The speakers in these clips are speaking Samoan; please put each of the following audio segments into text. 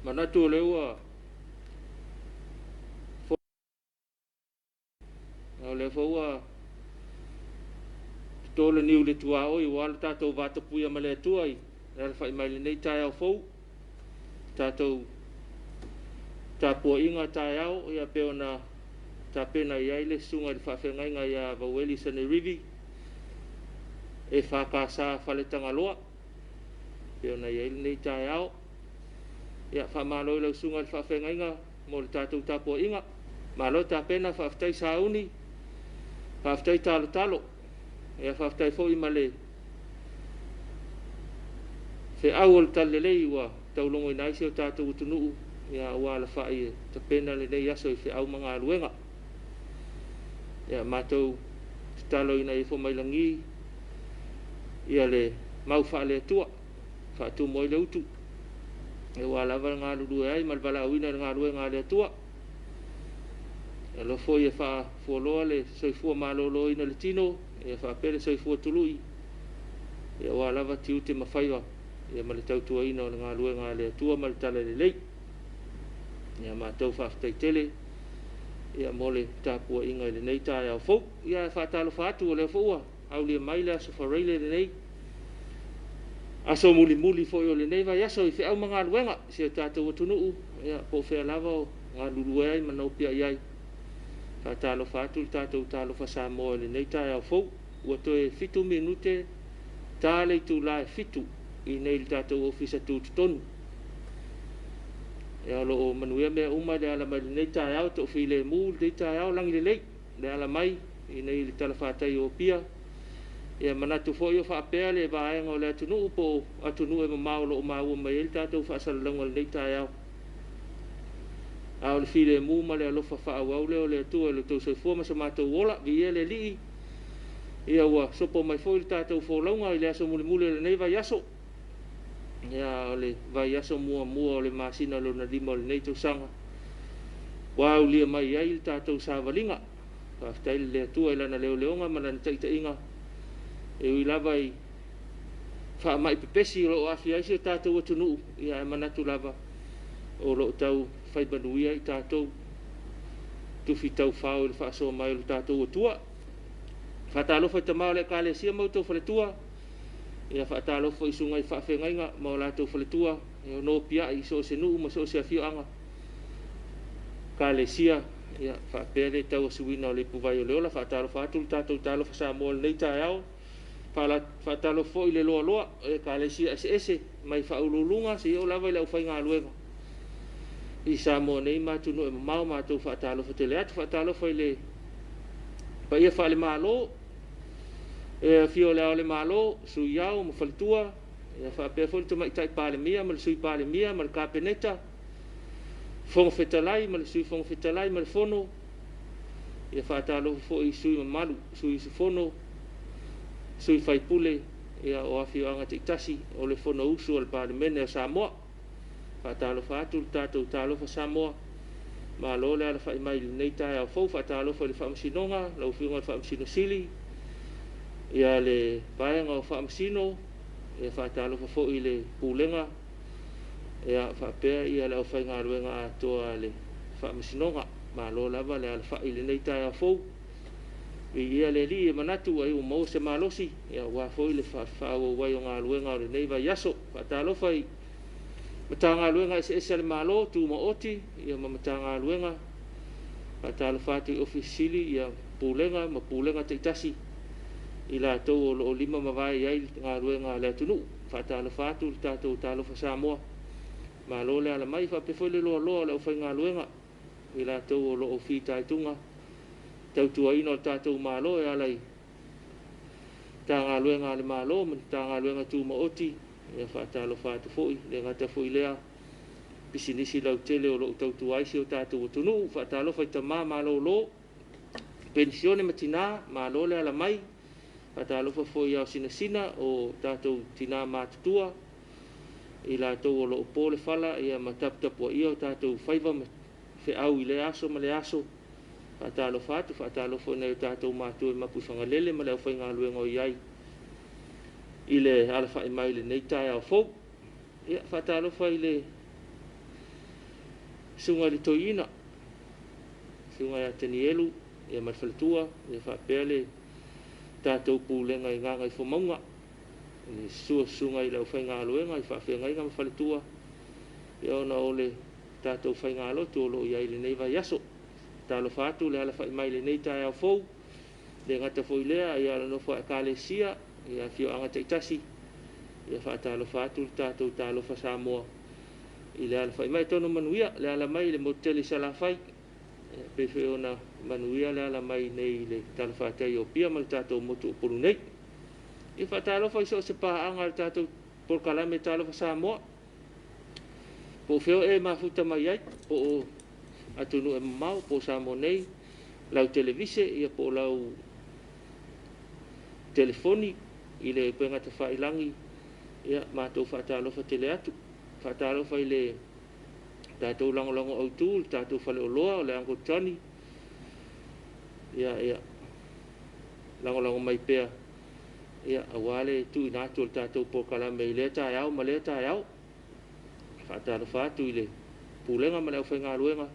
Manatu o lea ua o lea foi ua toto le niu i le tuaoi aua lo tatou vatapuia ma le Atua i le alafai mai i lenei taeao fou, tatou tapuaiga taeao ia pei ona tapena i ai le susuga i le faafeagaiga ia Vaueli Sanerivi EFKS Faletagaloa pei ona i ai lenei taeao. Ia, faamalo i lau susuga i le faafeagaiga mo le tatou tapuaiga. Malo tapena, faafetai sauni, faafetai talotalo. Ia faafetai foi ma le feau o le talalelei ua taulogoina ai si o tatou atunuu ua alafai e tapena lenei aso i feau ma galuega. Ia matou tatalo ina ia ifo mai lagi le mau faale-Atua e faatumu ai le utu aua lava le galulue ai ma le valaauina i le galuega a le Atua. Ia alofa foi e faafualoa le soifua maloloina i le tino faapea le soifua tului aua lava tiute ma faiva ma le tautuaina o le galuega a le Atua ma le talalelei. Ia matou faafetai tele mo le tapuaiga i lenei taeao fou. Ia, e faatalofa atu o lea foi ua aulia mai le aso Faraile lenei, aso mulimuli foi o lenei vaiaso i feau ma galuega i si o tatou atunuu po o fea lava o galulue ai ma nopiai ai. E faatalofa atu le tatou Talofa Samoa i lenei taeao fou. Ua toe 7 minute ta le itula e 7:00 i inei i le tatou Ofisa Tutotonu. Ia o lo o manuia mea uma i le ala mai i lenei taeao, toafilemu lenei taeao, lagi lelei le ala mai i inei i le talafatai o Apia. E manatu foi o faapea le vaega o le atunuu po o atunuu e mamao o lo o maua mai ai le tatou faasalalauga i lenei taeao. A o le filemu ma le alofa faaauau lea o le Atua i lo outou soifua ma so matou ola. Viia le Alii ua sopo mai foi le tatou folauga i le aso mulimuli o lenei vaiaso, o le vaiaso muamua o le masina lona lima o lenei tausaga ua aulia mai ai le tatou savaliga. Faafetai i le Atua i Lana leoleoga ma Lana taitaiga, e ui lava i faamai pepesi o lo o aafia ai si o tatou atunuu, ae manatu lava o lo o tau fai manuia i tatou, tufi taufao i le faasoa mai o le tatou Atua. Faatalofa i tama o le Ekalesia ma outou faletua, ia faatalofa foi i susuga i faafeagaiga ma o latou faletua o nopiai i so o se nuu ma so o se afioaga, Ekalesia, ia faapea le tauasuina o le ipuvai o le ola. Faatalofa atu le tatou Talofa Samoa i lenei taeao. Faatalofa foi i le loaloa o Ekalesia eseese mai faauluuluga seia oo lava i le aufaigaluega i Samoa nei ma atunuu e mamao. Matou faatalofa tele atu. Faatalofa i le paia faale-Malo, i le afio o Le Ao o le Malo, Sui Ao ma Faletua, faapea foi le Tamaitai Palemia ma le Sui Palemia ma le Kapeneta, Fofoga Fetalai ma le Sui Fofoga Fetalai ma le Fono. Ia faatalofa foi i sui usufono mamalu, sui usufono, sui usufono o afioaga taitasi o le Fonousu a le Palemene o Samoa. Faatalofa atu le tatou Talofa Samoa, malo le alafai mai i lenei taeao fou. Faatalofa i le Faamasinoga, lau Afioga i le Faamasino Sili, le Vaega o Faamasino, faatalofa foi i le Pulega faapea le aufaigaluega atoa a le Faamasinoga. Malo lava le alafai i lenei taeao fou. Viia le Alii, e manatu ai ua maua se malosi aua foi le faaauau ai o galuega o lenei vaiaso. Faatalofa i Matagaluega eseese a le Malo, Tumaoti ma Matagaluega. Faatalofa atu i Ofisa Sili o Pulega ma Pulega taitasi i latou o lo o lima ma vae i ai galuega a le atunuu. Faatalofa atu le tatou Talofa Samoa, malo le ala mai. E faapea foi le loaloa o le aufaigaluega, i latou o lo o fitaituga i le tautuaina o le tatou Malo e ala i Matagaluega a le Malo ma Matagaluega Tumaoti. E faatalofa atu foi, e le gata foi i lea o pisinisi lautele o lo o tautua ai si o tatou atunuu. Faatalofa i tama malolo, penisione ma tina, malo le ala mai. Faatalofa foi i ao sinasina o tatou tina matutua, i latou o lo o po le fala ma taputapuaia o tatou faiva ma feau i lea aso ma lea aso. Faatalofa atu, faatalofa foi i nai o tatou matua i Mapuifagalele ma le aufaigaluega o i ai i le alafai mai i lenei taeao fou. Ia, faatalofa i le Susuga i le Toeaina, Susuga ia Tanielu ma le faletua, faapea le tatou Pulega i Gagaifomauga, i le susu o susuga i le aufaigaluega i faafeagaiga ma faletua, ona o le tatou faigalotu o lo o i ai i lenei vaiaso. Talofa atu le alafai mai i lenei taeao fou, e le gata foi i lea a o le nofo a Ekalesia i afioaga taitasi. E faatalofa atu le tatou Talofa Samoa i le alafai mai. Atonu e manuia le ala mai i le motu tele i Salafai, e pei foi ona manuia le ala mai i inei i le talafatai o Apia ma le tatou motu o Upolu nei. E faatalofa i so o se paaga a le tatou polokalame Talofa Samoa, po o fea o e mafuta mai ai, po o atunuu e mamao po o Samoa nei, lau televise po o lau telefoni i le upega tafailagi, ia matou faatalofa tele atu. Faatalofa i le tatou lagolago autu i le tatou faleoloa o le Uncle Johnny, ia lagolago mai pea aua le tuuina atu o le tatou polokalame i lea taeao ma lea taeao. Faatalofa atu i le Pulega ma le aufaigaluega,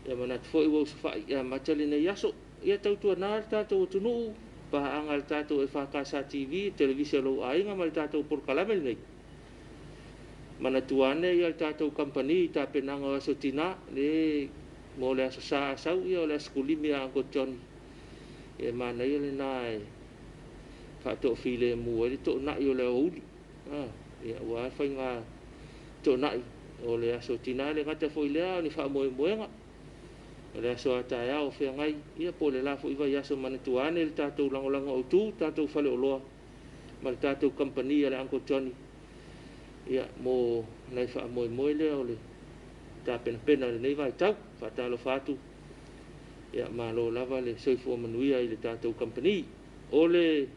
ia manatu foi ua osofai e amata lenei aso. Ia tautuana le tatou atunuu, paaga a le tatou EFKS TV, televise a lou aiga ma le tatou polokalame lenei, manatua ane le tatou kamupani i tapenaga o Aso Tina, le mo le Aso Sa a sau, ia o le Aso Kulimi a Uncle Johnny. E manaia lena e faatoafilemu ai le toonai o le aoauli aua le faiga toonai o le Aso Tina. E le gata foi i lea a o ni faamoemoega o le aso a taeao o feagai, ia po o le la foi vaiaso. Manatua ane le tatou lagolago autu, le tatou faleoloa ma le tatou kamupani a le Uncle Johnny mo nai faamoemoe lea o le tapenapena i lenei vaitau. Faatalofa atu, ia malo lava le soifua manuia i le tatou kamupani. O le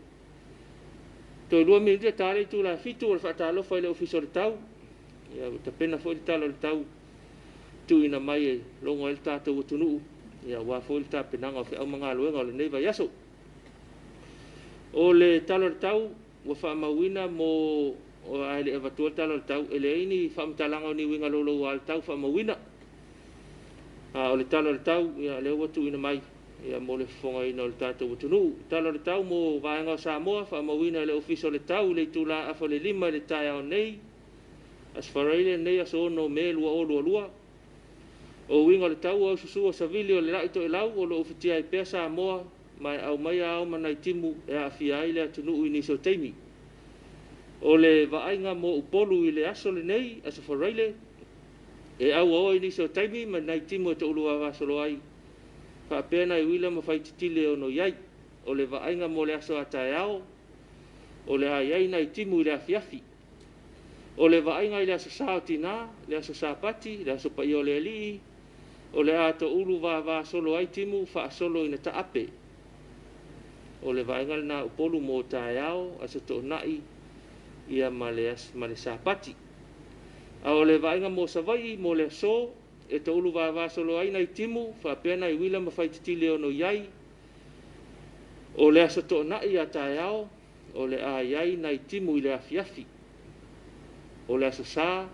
toe 2 minute ta le itula e 7:00, o le faatalofa i le Ofisa o le Tau, ia ua tapena foi le Tala o le Tau tuuina mai e logo ai le tatou atunuu, aua foi le tapenaga o feau ma galuega o lenei vaiaso. O le Tala o le Tau ua faamauina mo ae le i avatua le Tala o le Tau, e leai ni faamatalaga o ni uiga louloua o le tau faamauina. A o le Tala o le Tau, ia lea ua tuuina mai mo le fofogaina o le tatou atunuu. Tala o le Tau mo vaega o Samoa, faamauina e le Ofisa o le Tau i le itula 4:30 i le taeao nei, Aso Faraile lenei, aso 6 Me 2022. O uiga o le tau, o aususu savili o le lai toelau o lo o ufitia ai pea Samoa ma e aumaia ao ma nai timu e aafia ai le atunuu i nisi o taimi. O le vaaiga mo Upolu i le aso lenei, Aso Faraile, e auaoa i nisi o taimi ma nai timu e to'ulua vasolo ai, faapea nai uila ma faititile e ono i ai. O le vaaiga mo le aso a taeao, o le a i ai nai timu i le afiafi. O le vaaiga i le Aso Sa o Tina, le Aso Sapati, le Aso Paia o le Alii, o le a to'ulu vavasolo ai timu faasolo ina taape. O le vaaiga lena a Upolu mo taeao, Aso Toonai ia ma le Sapati. A o le vaaiga mo Savaii mo le aso, e to'ulu vavasolo ai nai timu faapea nai uila ma faititile e ono i ai. O le Aso Toonai a taeao, o le a i ai nai timu i le afiafi. O le Aso Sa,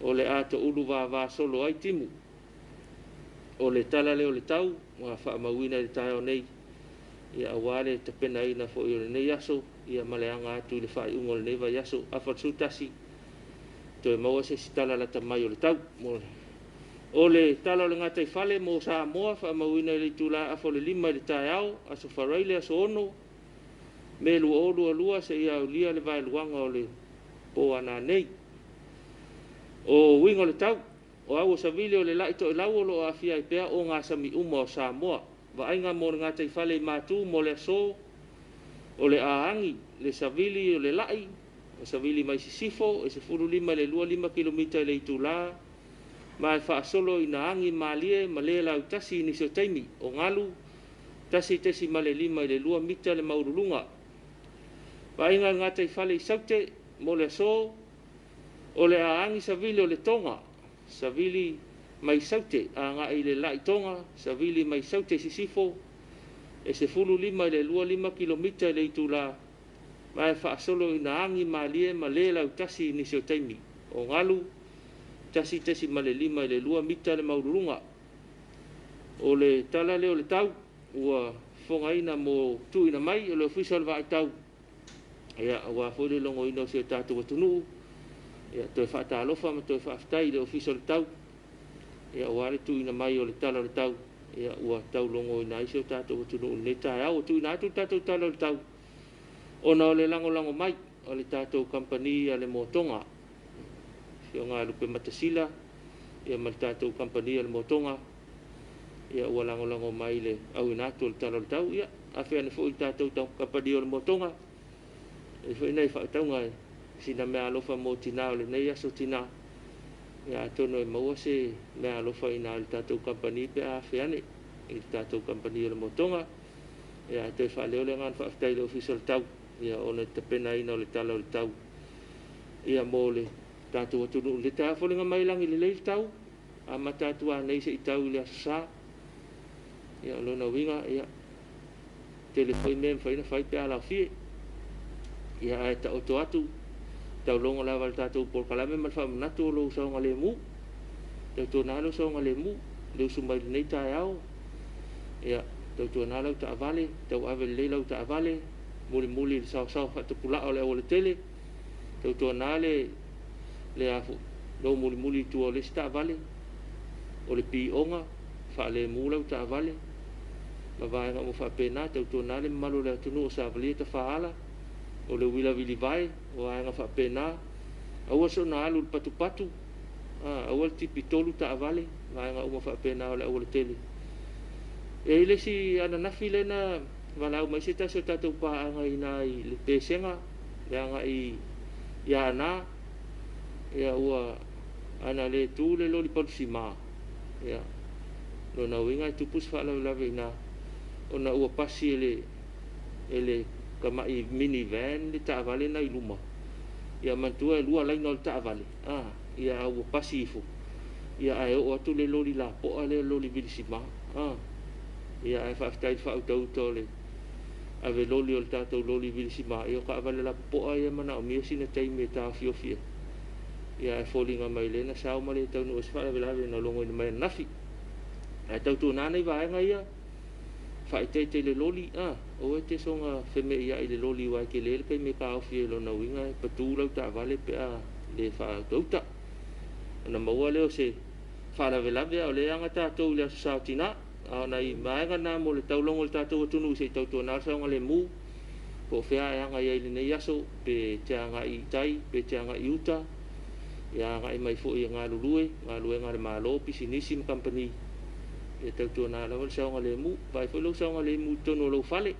o le a to'ulu vavasolo ai timu. O le tala lea o le tau ua faamauina i le taeao nei, aua le tapenaina foi o lenei aso ma le aga atu i le faaiuga o lenei vaiaso. Afa le 11, toe maua se isi tala lata mai o le tau. O le tala o le gataifale mo Samoa faamauina i le itula 4:30 i le taeao, Aso Faraile, aso 6 Me 2022 seia aulia le vaeluaga o le po a nanei. O uiga o le tau, o au o savili o le lai toelau o lo o aafia ai pea ogasami uma o Samoa. Vaaiga mo le gataifale i Matu mo le aso, o le a agi le savili o le lai, o savili mai sisifo e 15 i le 25 kilomita i le itula, ma e faasolo ina agi malie ma le lautasi i nisi o taimi. O galu 1.5 i le 2 mita le maualuluga. Vaaiga i le gataifale i Saute mo le aso, o le a agi savili o le toga, savili mai Saute agai i le lai toga, savili mai Saute i sisifo e 15 i le 25 kilomita i le itula, ma e faasolo ina agi malie ma le lautasi i nisi o taimi. O galu 1.5 i le 2 mita le maualuluga. O le tala lea o le tau ua fofogaina mo tuuina mai e le Ofisa o le Vaai Tau, aua foi le logoina o si o tatou atunuu. Toe faatalofa ma toe faafetai i le Ofisa o le Tau aua le tuuina mai o le tala o le tau ua taulogoina ai si o tatou atunuu i lenei taeao. Ua tuuina atu le tatou tala o le tau ona o le lagolago mai o le tatou Kamupani a le Motoga, Afioga ia Lupematasila ma le tatou Kamupani a le Motoga, ua lagolago mai i le auina atu o le Tala o le Tau. Ia, afe ane foi i le tatou Kamupani o le Motoga, e i ai foi nai faatauga, sina meaalofa mo tina o lenei aso tina. Ia atonu e maua se meaalofa i ina i le tatou kamupani pe a afe ane i le tatou Kamupani o le Motoga. Ae toe faaleo le agaga faafetai i le Ofisa o le Tau ona o le tapenaina o le Tala o le Tau mo le tatou atunuu i lenei taeao. E foliga mai e lagi lelei le tau, amata atu lava nei seia tau i le aso Sa. Ia, o lona uiga, e tele foi mea e mafai ona fai pe a alafie. Ia, ae taoto atu, taulogo lava i le tatou polokalame ma le faamanatu o lou saogalemu. Tautuana lou saogalemu, le usu mai i lenei taeao, ia, tautuana lau taavale, tauave lelei lau taavale, mulimuli i le saoasaoa faatapulaa o le aualatele, tautuana lou mulimuli i tua o le isi taavale, o le pioga, faalemu lau taavale ma vaega uma faapena. Tautuana le mamalu o le atunuu o savalia tafaala, o le uila vilivae, o vaega faapena. Aua le soona alu i le patupatu, aua le tipitolu taavale, vaega uma faapena o le aualatele. E i ai le isi ananafi lea na valaau mai ai se tasi o tatou paaga i ina i le Pesega i le agai i Aana, ana le tu le loli palusima, lona uiga e tupu se faalavelave i ina, ona ua pasi e le tamai mini van le taavale lena e i luma. Ia manatua e lua laina o le taavale, a ua pasi ifo, ae oo atu le loli lapoa lea, le loli vilisima. Ae faafetai i le faautauta o le ave loli o le tatou loli vilisima, ia o taavale lapopoa ia e manaomia sina taimi e taofiofi ai, ae foliga mai o lea na sao ma le taunuu ai se faalavelave na logoina mai ananafi. Ae tautuana nai vaega ia, faaeteete i le loli, aua e te soona femeiai i le loli aua e tele le taimi e taofi ai, o lona uiga e patu lau taavale pe a le faautauta. Ona maua lea o se faalavelave a o lea e aga tatou i le Aso Sa o Tina. A o nai vaega na mo le taulogo o le tatou atunuu se i tautuana le saogalemu, po o fea e aga i ai i lenei aso, pe e te agai i tai pe e te agai i uta, ia agai mai foi e galulue, galuega a le Malo, pisinisi ma kamupani, ia tautuana lava le saogalemu. Vaai foi lou saogalemu i totonu o lou fale,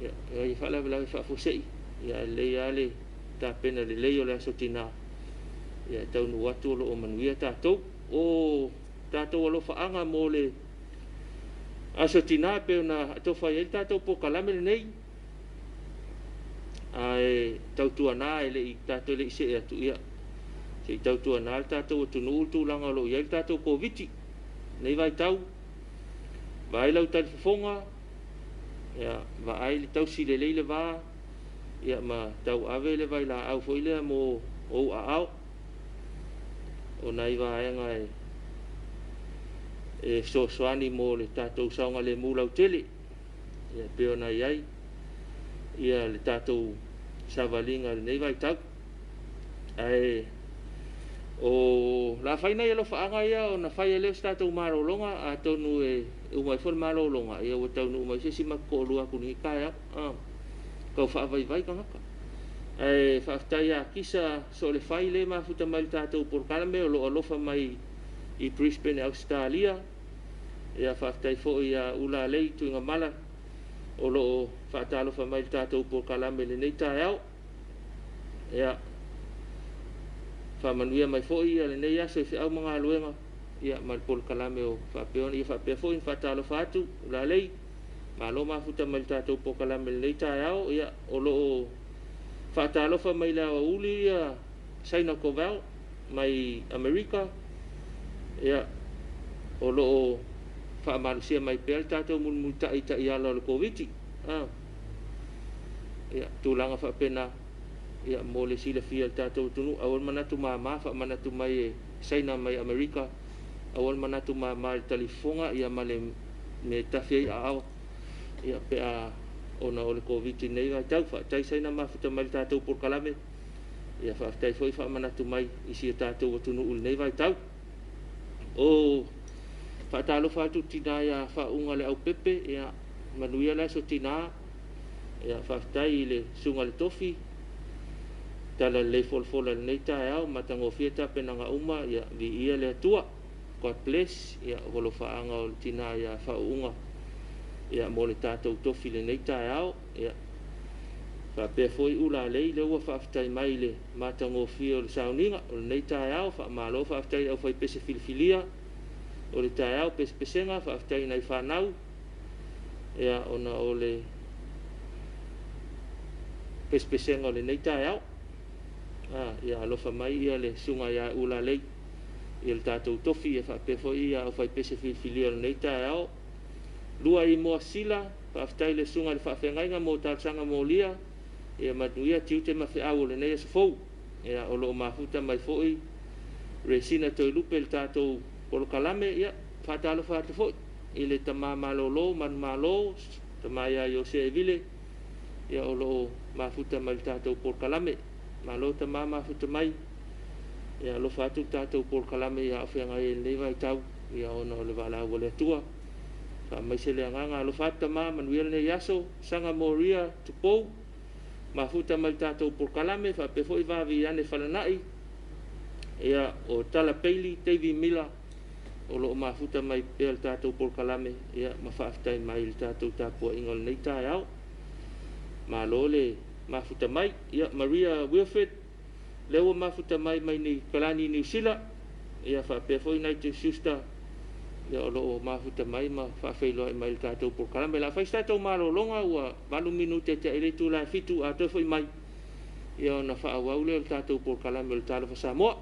ia faalavelave faafuasei, ae lelei lava le tapena lelei o le Aso Tina, e taunuu atu o lo o manuia tatou. O tatou alofaaga mo le Aso Tina e pei ona atofa i ai le tatou polokalame lenei, ae tautuana tatou te le i see atu, ia se i tautuana le tatou atunuu le tulaga o lo o i ai le tatou Koviti-19 i lenei vaitau. Vaai lau talifofoga, vaai le tausi lelei le va ma tauave le vailaau foi lea mo ou aao. O nai vaega e fesoasoani mo le tatou saogalemu lautele e pei ona i ai le tatou savaliga i lenei vaitau. Ae o le a fai nai alofaaga ia ona fai ai lea o se tatou malologa, atonu e uma ifo le malologa ua taunuu mai se isi matou toalua atu i lenei taeao, tau faavaivai tagata. Ae faafetai ia Kisa Soolefai lea e mafuta mai i le tatou polokalame o lo o alofa mai i Brisbane, Ausetalia. Faafetai foi ia Ulalei Tuigamala o lo o faatalofa mai i le tatou polokalame i lenei taeao. Ia, faamanuia mai foi lenei aso i feau ma galuega ma le polokalame o faapea ona… Ia faapea foi ona faatalofa atu Ulalei, malo mafuta mai i le tatou polokalame i lenei taeao. Ia, o lo o faatalofa mai i le aoauli Saina Kovell mai Amerika, o lo o faamalosia mai pea le tatou mulimulitai i taiala o le Koviti-19, tulaga faapena. Ia, mo le silafia e le tatou atunuu, aua le manatu mama, faamanatu mai e Saina mai Amerika, aua le manatu mama i le talifofoga ia ma le mea e tafi ai aao ia pe a ona o le Koviti i lenei vaitau. Faafetai Saina mafuta mai i le tatou polokalame, ia faafetai foi faamanatu mai i si o tatou atunuu i lenei vaitau. O faatalofa atu i le tina ia Faauuga Leaupepe, ia manuia le aso tina. Ia faafetai i le susuga i le Tofi, talalelei folafola i lenei taeao, matagofie tapenaga uma, ia viia le Atua. God bless. Ia o alofaaga o le tina ia Faauuga ia mo le tatou tofi i lenei taeao. Ia faapea foi Ulalei, lea ua faafetai mai i le matagofie o le sauniga o lenei taeao. Faamalo faafetai i le aufaipese filifilia o le taeao pesepesega, faafetai i nai fanau ia ona o le pesepesega o lenei taeao. Ia alofa mai le susuga ia Ulalei i le tatou tofi, ia faapea foi le aufaipese filifilia o lenei taeao. Luai Moasila, faafetai i le susuga i le faafeagaiga mo talosaga molia, ia manuia tiute ma feau o lenei aso fou. Ia, o lo o mafuta mai foi Resina Toelupe i le tatou polokalame. Ia, e faatalofa atu foi i le tama malolo manumalo, tama ia Iosea Evile, ia o lo o mafuta mai i le tatou polokalame. Malo tama mafuta mai, ia alofa atu le tatou polokalame a o feagai ai i lenei vaitau ona o le valaau a le Atua. Faamaise le agaga. Alofa atu tama, manuia lenei aso. Saga Moria Tupou, mafuta mai i le tatou polokalame, faapea foi Vaviane Falanai, ia o Tala Bailey, Davey Miller, o lo o mafuta mai pea i le tatou polokalame ma faafetai mai i le tatou tapuaiga o lenei taeao. Malo le mafuta mai. Ia, Maria Wilfred, lea ua mafuta mai mai Palani Niu Sila, ia faapea foi Nigel Schuster, ia o lo o mafuta mai ma faafeiloai mai i le tatou polokalame. O le a fai se tatou malologa ua 8 minute tea i le itula e 7, a toe foi mai, ia ona faaauau lea o le tatou polokalame o le Talofa Samoa.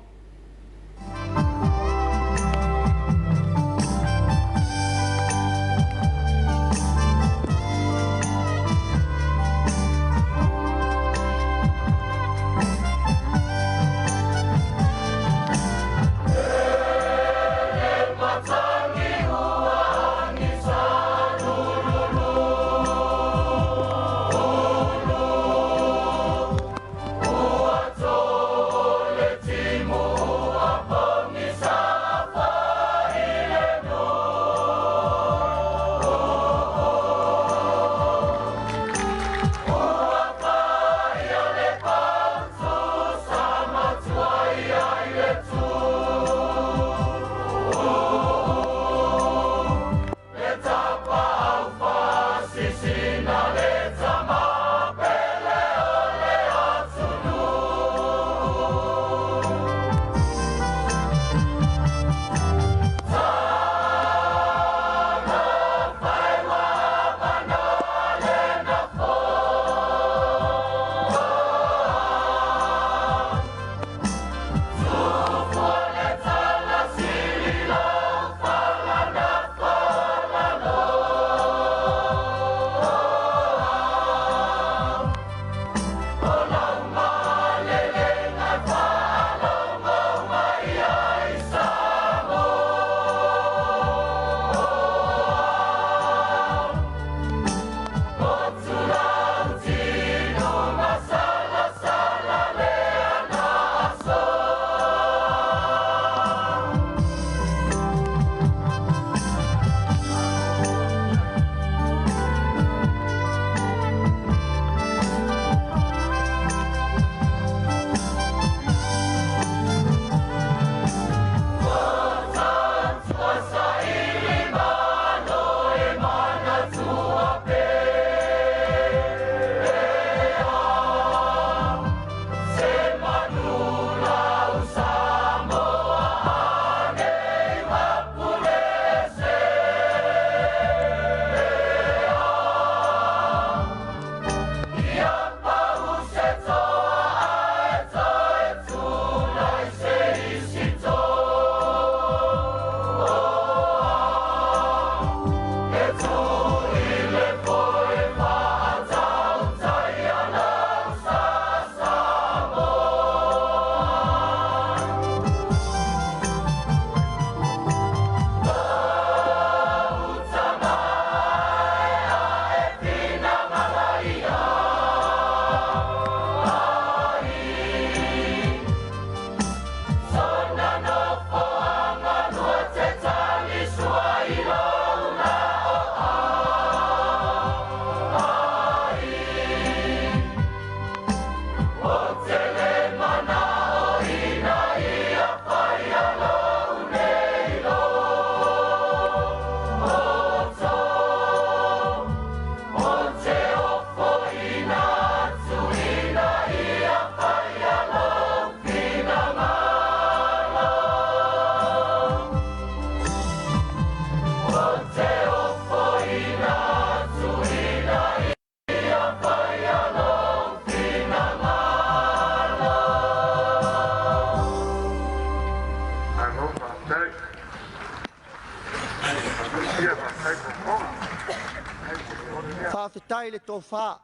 i le tofa.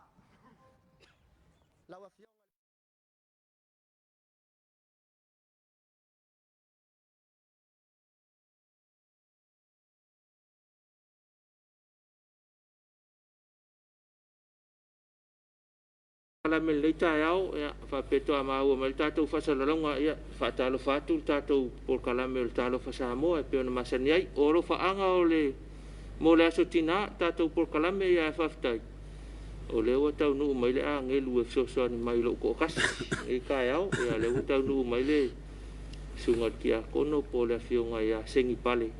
Lau Afioga Kalame i lenei taeao, ia, faapea faatoa maua mai le tatou faasalalauga, ia, faatalofa atu le tatou polokalame o le Talofa Samoa e pei ona masani ai. O alofaaga o le mo le Aso Tina, tatou polokalame, ia ae faafetai o lea ua taunuu mai le agelu e fesoasoani mai i lou toatasi i lenei taeao. Ia o lea ua taunuu mai le susuga i le Tiakono po o le Afioga ia Segi Pale,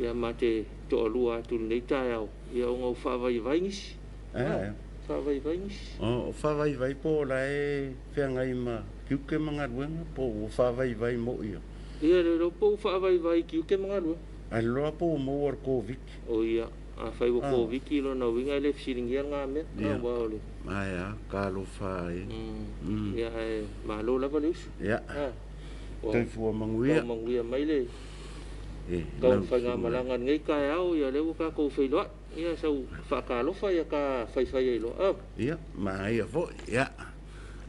ia ma te toalua atu i lenei taeao, ia ona ua faavaivai nisi. Ae a? Faavaivai nisi. O faavaivai po o la e feagai ma tiute ma galuega po ua faavaivai mo ia. Ia le iloa po ua faavaivai i tiute ma galuega. Ae iloa po ua maua i le Koviti. O ia, afai ua Koviti lona uiga e le fesiligia lena mea. Ia. Aua o le. Ae a, talofa e. Ia ae malo lava le usu. Ia. Ua Soifua manuia. tau manuia mai le E, tau lau faigamalaga i lenei taeao, ia lea ua tatou feiloai. Ia sau faatalofa ia ta faifai ai loa. Ah. Ia, manaia foi. Ia,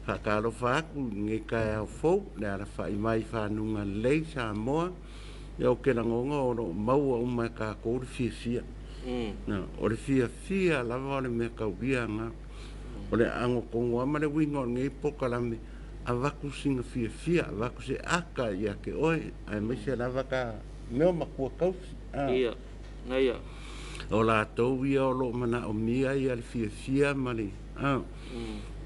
faatalofa atu i lenei taeao fou, le alafai mai i fanuga lelei Samoa. Ia, ou te lagona o lo o maua uma e tatou le fiafia. Na, o le fiafia lava o le mea taulia lena. O le agatonu lava ma le uiga o lenei polokalame, avatu sina fiafia, avatu se aka ia te oe, aemaise lava ta mea o matua tausi. Ah. Ia, na ia. O latou ia o lo o manaomia ia le fiafia ma le a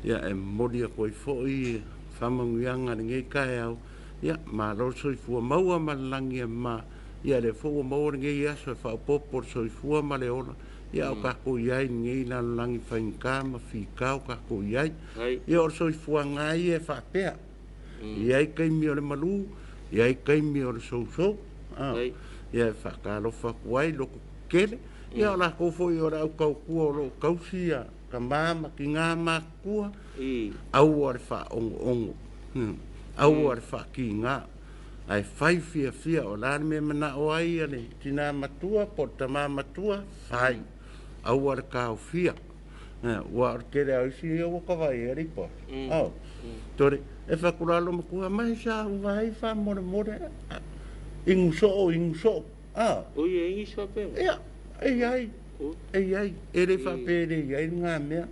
ia e momoli atu ai foi faamanuiaga i lenei taeao. Ia malo le soifua maua ma le lagi e mama. Ia lea foi ua maua lenei aso e faaopoopo le soifua ma le ola. Ia a o tatou i ai i lenei lalolagi faigata ma fita o tatou i ai. Ia o le soifuaga lava ia e faapea. E i ai taimi o le malu, e i ai taimi o le sousou. Ia e faatalofa atu ai loto tetele. Ia o latou foi o le au tautua o lo o tausi ia tama ma tina matutua, aua le faaogoogo, aua le faatiga, ae fai fiafia. O le a le mea e manao ai le tina matua po o le tama matua, fai. Aua le taofia. Aua o le tele lava o isi ia ua kava i ai le ipa. Tore, e fai atu la lou matua, mai sa uva ai faamolemole, inu soo, inu soo. O ia e nisi faapena? Ia, e i ai, e i ai, e le faapea e le i ai lena mea.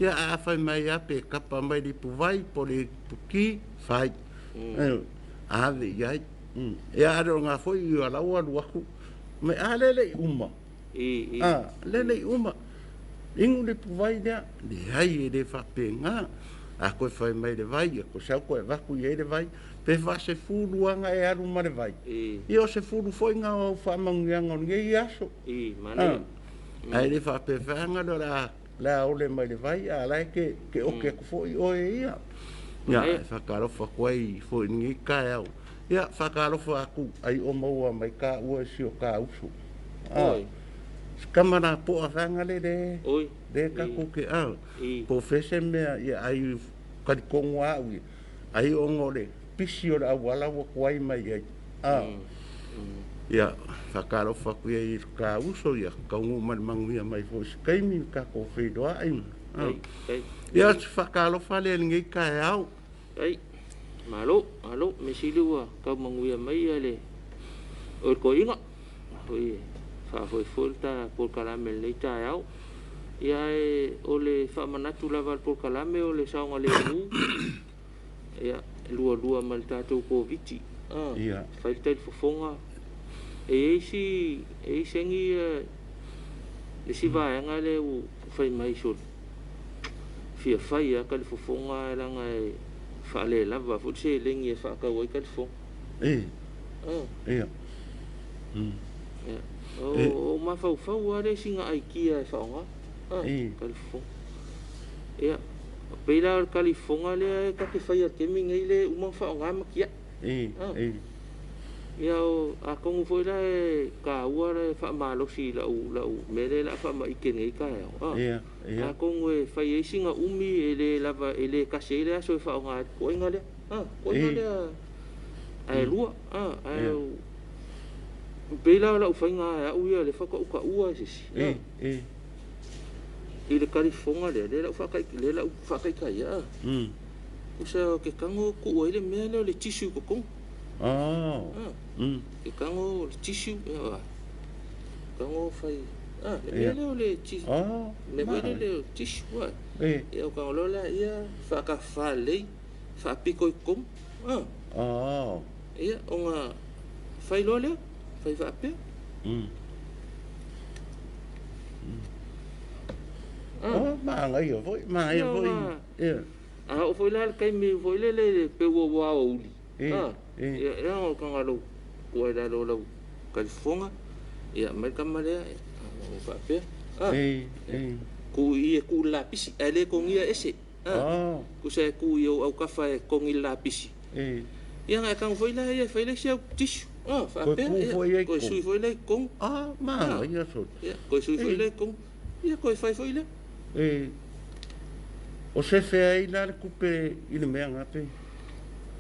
Ia, a fai mai lava pe kapa mai le ipuvai po o le ipuki, fai. Ave i ai. Ia, a le o lena foi, ia la ua alu atu, mai, a lea e le i uma. A, lea le i uma. Inu le ipuvai lea. Leai, e le faapena. A toe fai mai le vai, ia toe sau toe avatu i ai le vai. Pe faasefulu lava ona e alu ma le vai. Ia o sefulu foi na o au faamanuiaga o lenei aso. A, ae le faapea feaga lea o le a le a ole mai le vai, a la e ke, ke oke atu foi oe e ia. Ia, e faatalofa atu ai foi i lenei taeao. Ia, faatalofa atu ai o maua mai taua e si o ta uso. A, si tama lapoa feaga le le, le tatou ke, a, po o fea se mea, ia ai talitonu lava au ia, ai ona o le pisi o le auala ua tuai mai ai. A, ia, faatalofa atu i ai i le ta uso, ia taunuu ma le manuia mai foi i se taimi ma tatou feiloai. A, ia, o se faatalofa lea i lenei taeao. Ai, malo, malo, mea sili ua tau manuia mai ia le o le toeaina. Foi e faafoefoe le ta polokalame i lenei taeao. Ia ae o le faamanatu lava a le polokalame o le saogalemu, ia, e lualua ma le tatou Koviti. Ah, Ia. Fai le talifofoga. E i ai isi, e i ai segi le isi vaega lea ua fai mai sole, fia fai lava talifofoga ae leaga e faalelava foi le seleni e faatau ai talifofoga. E. Ah. Ia. Ia. O, o mafaufau lava le sina aikia e faaaoga. Ah, E. talifofoga. Ia, pei la o le talifofoga lea e ta te faia i le taimi nei lea e uma ona faaaoga ma tiai. E. Ah. E. Ia o, atonu foi la e taua le faamalosi i lau, lau mea lea o le a faamaite i lenei taeao. Ah. Ia, ia. Atonu e fai ai sina umi e le lava, e le tasi ai le aso e faaaoga ai le toaiga lea. Ah, toaiga E. lea ae lua. Ah, ae Ia. o, pei la o lau faiga e au ia le faatoa ou taua e se isi. E, e. I le kalifofoga lea, lea la u faakai, lea la u faakaitaia a. Usa ke kago kuu ai le mea lea o le tissue i totonu. Oh. Ke kago o le tissue, ia, kago fai, le mea lea o le tissue. Oh. Le mea foi lea o le tissue, a. Ia, o kago loa lea, ia, faakafa lelei, faapito i totonu. Oh. Ia, ona fai loa lea, fai faapea. Oh, manaia foi, manaia foi. Ia. A oo foi la le taimi foi lele pe ua ua aoauli. Ia, ia o kaga lou tua i lalo o lau kalifofoga, ia aumai le tama lea, ia, o faapea. Tuu i i e tuu i le lapisi, ae le togia ese. Tusa e tuu i ou autafa e togi i le lapisi. Ia ona e tago foi lea e fai le isi au tissue. Faapea, ia, toe sui foi lea i totonu. Manaia sole. Ia, toe sui foi lea i totonu. Ia, toe fai foi lea. O sefe ai la le tupe i le mea gape?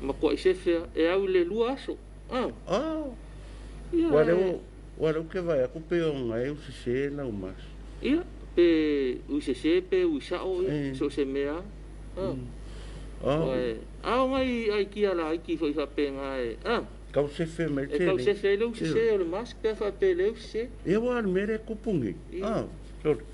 Matuai sefe lava, e au i le 2 aso. Ia, Ua lea ua ke vaai atu pei ona e usese lau mask. Ia, pe ui sese pe ui sao, ia, so o se mea lava. A o nai aikia laiti foi faapena e, Kau sefe mai e tau sefe ai le usese o le mask pe a faapea e le usese. Ia ua le mea lea e tupu nei. Sorry.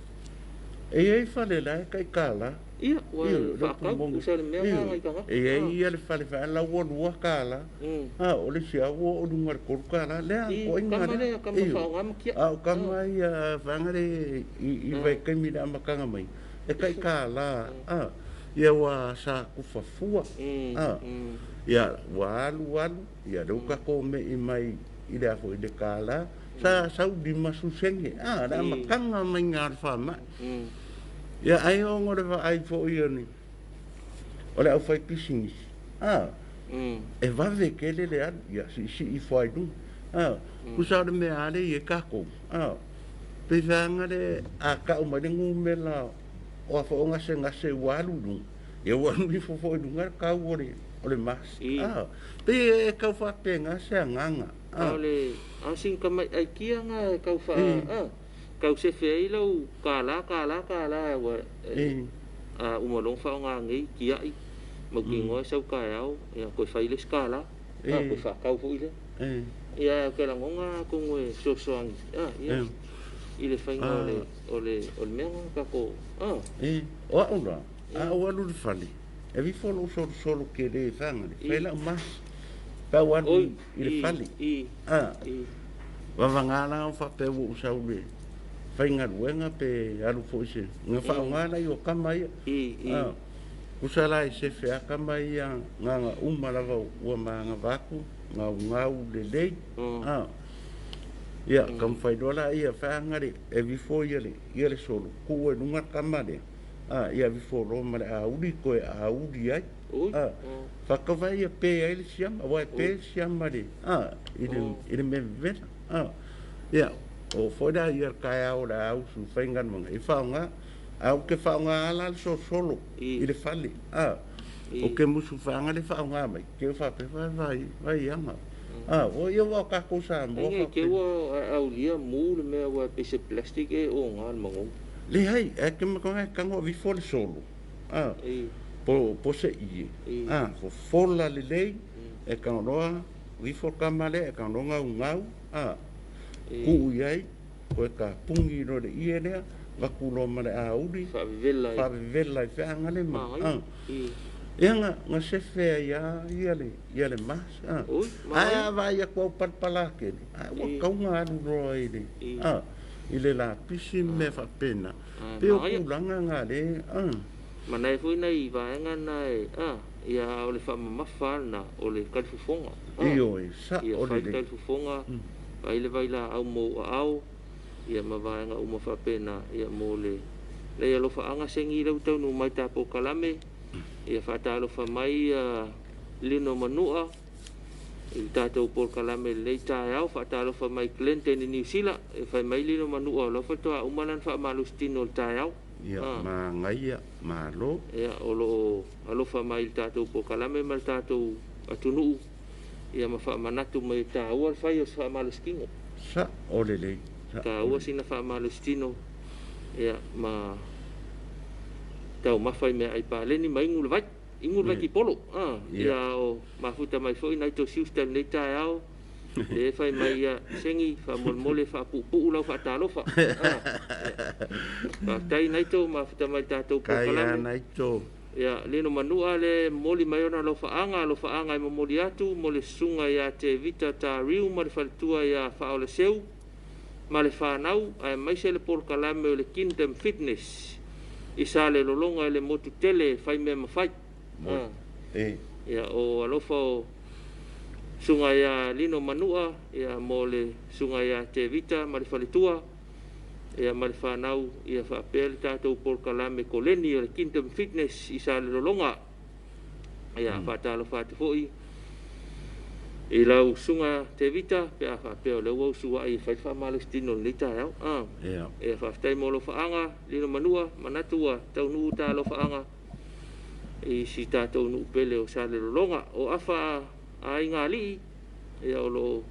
E i ai fale la e tai $1. Ia, ua faatau, tusa le mea lena nai tagata. E i ai ia le fale fai lau ua $2. O le isi lava ua oo i luga i le $3. Lea toaiga lea. Kama lea, kama faaaoga makia. A o kama ia vaega lea i vaitaimi i le amataga mai, e tai $1. Ia ua sa tufa fua. Ia ua alu alu, ia lea ua tatou mei mai i le a foi i le $1. Sa sau 50 sene, le amataga mai ga o le faamai. Ia ai ona o le vaai foi o ni o le aufai pisinisi, e vave tele le alu, ia siisii ifo ai luga. Tusa o le mea lava lea e i ai tatou, pei feaga le a tau mai le numera o a foi o gasegase ua alu i luga, ia ua alu ifo foi i luga le tau o le mask. Pei e tau faapena se agaga. A o le a o sina tamaitai kia na e tau faa tau sefe ai lau $1 $1 $1 ua a uma loa ona faaaoga nei tiai mautinoa e sau taeao, ia toe fai le isi $1, toe faatau foi lea. Ia ae ou te lagona atonu e fesoasoani ia i le faiga o le o le o le mea lena tatou. O au la, a ou alu i le fale, e alu ifo lou solosolo tele e faga le, fai lau mask, pe a ou alu i le fale. Vavaga la au faapea ua ou sau i le faigaluega pe alu foi i se, na faaaoga la i o tama ia. Tusa la e sefe lava tama ia gaga uma lava ua manava atu, gaugau lelei. Ia, taumafai loa laia faga le, e alu ifo ia le solo, tuu ai i luga le tama lea, ia alu ifo loa ma le auli toe auli ai. Faatauvae ia pe ai le siama, aua e pe le siama i le mea vevela. Ia, oo foi la ia le taeao o le a usu i faigaluega, e faaaoga. Ae ou te faaaoga lava la le solosolo i le fale. Ou te musu faga le faaaoga mai, te i faapea vai vai vai aga. Ua ia aua o tatou Samoa Ai nei te ua aulia mu le mea ua pei se plastic e oga le magogo. Leai, ae te matua e tago alu ifo le solo. Po se ie. Fofola lelei, e tago loa alu ifo le tama lea, e tago loa gaugau, tuu i ai, toe tapuni loa i le ie lea, avatu loa ma le auli, Faavevela ai. Faavevela i feaga le ma. Ia na sefe ai lava ia le ia le mask. Oi, Ae manaia. a vaai atu au palapala tele, ae ua tatau ona alu loa i le i le lapisi ma mea faapena. Pei o Manaia. tulaga na lea. Manaia foi nai vaega na e ia o le faamamafa lava lena o le talifofoga. Ioe, sao Ia fai le lelei. talifofoga, fai le vailaau mo ou aao, ia ma vaega uma faapena, ia mo le lei alofaaga segi lea ua taunuu mai ta polokalame, ia faatalofa mai ia Lino Manua i le tatou polokalame i lenei taeao, faatalofa mai Glendon i Niu Sila, e fai mai Lino Manua o lau faatoa uma lana faamalositino i le taeao. Ia, manaia, malo. Ia, o lo o alofa mai i le tatou polokalame ma le tatou atunuu, ia ma faamanatu mai e taua le fai o se faamalositino. Sao lelei. Taua sina faamalositino, ia ma Taumafa i meaai paleni ma inu le vai, inu le vai kipolo. Ia o mafuta mai foi Naito Schuster i lenei taeao, lea e fai mai ia, Segi, faamolemole faapuupuu lau faatalofa. Faafetai Naito, mafuta mai i le tatou Faafetai polokalame. Naito. Ia, Lino Manua lea e momoli mai ona alofaaga, alofaaga e momoli atu mo le susuga ia Tevita Tariu ma le faletua ia Faaoleseu ma le fanau, aemaise le polokalame o le Kingdom Fitness i Salelologa i le motu tele e fai mea mafai. Ia, o alofa o susuga ia Lino Manua, ia, mo le susuga ia Tevita ma le faletua, ia, ma le fanau, ia faapea le tatou polokalame koleni o le Kingdom Fitness i Salelologa. Ia, faatalofa atu foi i lau susuga Tevita pe a faapea o lea ua usuai e fai le faamalositino i lenei taeao. Ia, faafetai mo alofaaga, Lino Manua, manatu ua taunuu ta alofaaga i si tatou nuu pele o Salelologa. O afa a Aiga Alii, ia o lo o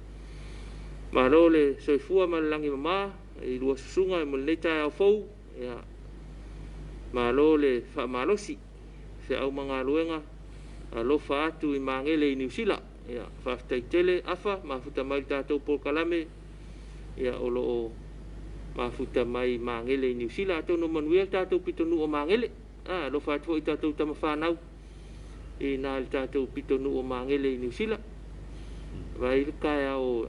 malo le soifua ma le lagi mama i lua susuga mo lenei taeao fou. Ia, malo le faamalosi, feau ma galuega, alofa atu i Magele i Niu Sila. Ia, faafetai tele afa, mafuta mai le tatou polokalame, ia o lo o mafuta mai Magele i Niu Sila. Atonu o manuia le tatou pitonuu o Magele. Alofa atu foi i tatou tama fanau i na le tatou pitonuu o Magele i Niu Sila. Vai le taeao,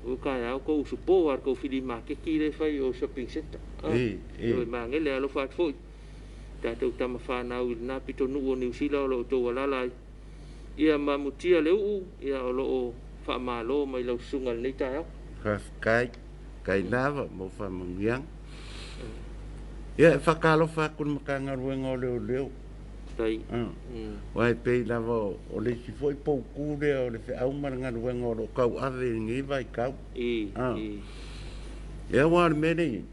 o taeao kou usupo a le kou fili maketi le fai o shopping center. O Magele, alofa atu foi tatou tama fanau i lena pitonuu o Niu Sila o lo o outou alaala ai. Ia mamutia le uu, ia o lo o faamalo mai lau susuga i lenei taeao. Faafetai, kai lava mo faamanuiaga. Ia, e faatalofa atu i le Matagaluega o Leoleo. Tai. Aua e pei lava o le isi foi poutu lea o le feau ma le galuega o lo o tauave i lenei vaitau. Ia, aua o le mea lea i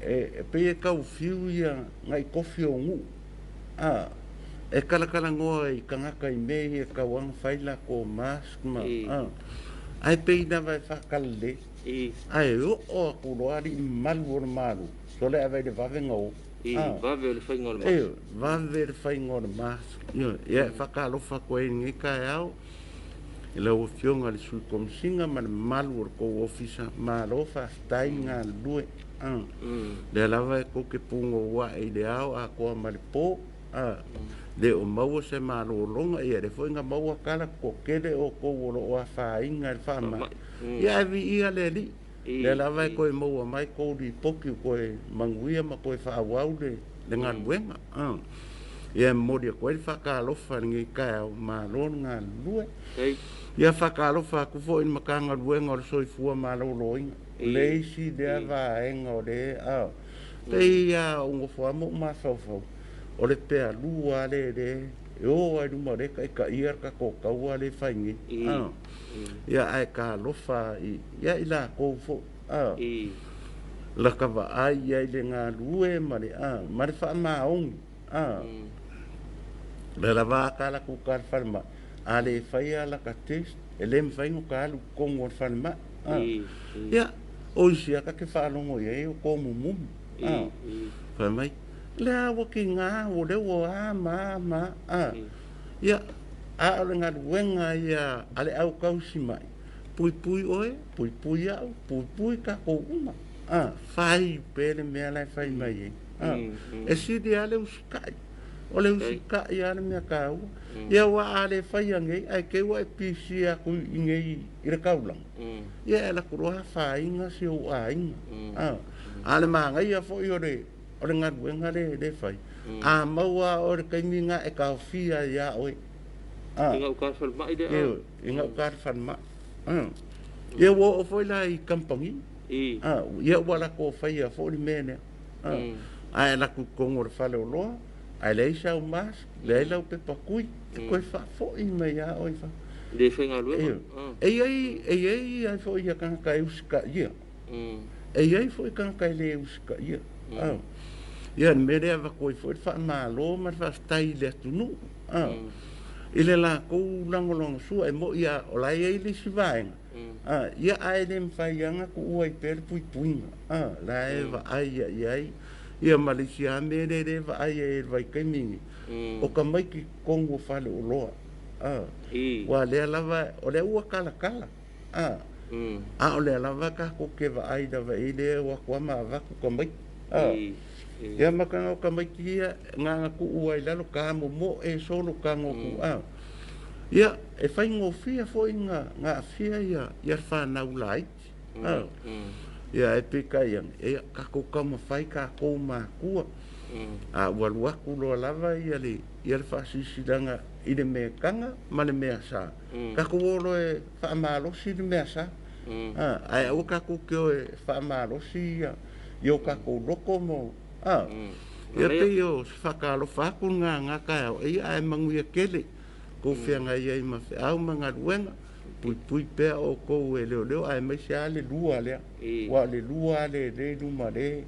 ai, e pei e tau fiu ia nai tofi o nuu, e talatalanoa i tagata i mea ia e tatau lava ona fai latou mask ma, ae pei lava e faatalale, ae oo atu loa alii mamalu o le Malo, sole ave i le vave ona o. Vave o le faiga o le mask. Vave le faiga o le mask. Ia, e faatalofa atu ai i lenei taeao i lau Afioga i le Sui Komesina ma le mamalu o le tou ofisa. Malo faafetai le galulue. Lea lava e tou te punouai i le ao atoa ma le po. Le o maua se malologa, ia lea foi na maua tala toatele outou o lo o afaina i le faamai. Ia ae viia le Alii. Lea lava e toe maua mai tou lipoti ua toe manuia ma toe faaauau le galuega. Ia e momoli atu ai le faatalofa i lenei taeao, malo le galulue. Ia faatalofa atu foi i le Matagaluega o le Soifua Maloloina, le isi lea vaega o le pei lava ou nofo lava ma ou mafaufau, o le pealua lava lea e o lava i luma o lea e taitaia le tatou taua lea e fai nei. Ia ae talofa ia i latou foi, lata vaai i ai i le galue ma le ma le faamaoni. O lea lava a ta alu atu i uta i le falemai, a le faia lata test, e le mafai ona ta alu i totonu o le falemai. Ia, o isi lava ta te faalogo i ai o tomumumu. Fai mai, lea ua tiga, o lea ua a ma a ma a. Ia, a o le galuega ia a le au tausimai, puipui oe, puipui au, puipui tatou uma. Fai pea le mea la e fai mai ai. E sili lava le usitai. O le usitai lava le mea taua. Ia aua a le faia nei, ae te i ua e pisi atu i nei i le taulaga, ia e alu atu loa afaina si ou aiga. A o le manaia foi o le galuega lea e fai, a maua lava oe i le taimi lena e taofia ai lava oe. I gauta i le falemai lea. I gauta i le falemai. Ia ua oo foi la i kamupani. Ia ua latou faia foi le mea lea. Ae alu atu i totonu o le faleoloa, ae leai sau mask, leai lau pepa tui, e toe faafoi mai lava oe i fafo. Le faigaluega. E i ai foi tagata e usitaia. E i ai foi tagata e le usitaia. Ia, le mea lea e avatu ai foi le faamalo ma le faafetai i le atunuu i le latou lagolagosua. E moni lava o la e i ai le isi vaega, ia, ae le mafai lava ona tuua ai pea le puipuiga. La e vaai i ai. Ia ma le isi lava mea lea lea e vaai ai i le vaitaimi lenei, o tamaiti i totonu o faleoloa, a, aua o lea lava, o lea ua talatala, a, a o lea lava tatou te vaai lava i ai lea o atu lava ma avatu tamaiti, a. Ia ma taga o tamaiti ia na ona tuu lava i lalo, ta momoe solo tago atu, a. Ia, e faigofie foi ona aafia ia le fanau laiti. A. Ia, ae peitai ane, ia, tatou taumafai tatou matua, a ua alu atu loa lava ia le, ia le faasilasilaga i le mea taga ma le mea sa. Tatou o loa e faamalosi le mea sa. A, ae aua tatou te o e faamalosi ia, ia o tatou loto ma, a. Ia pei o se faatalofa atu lena i lena taeao, ia ae manuia tele tou feagai ai ma feau ma galuega. Puipui pea outou e leoleo aemaise lava le lua lea, aua o le lua lava lea i luma lea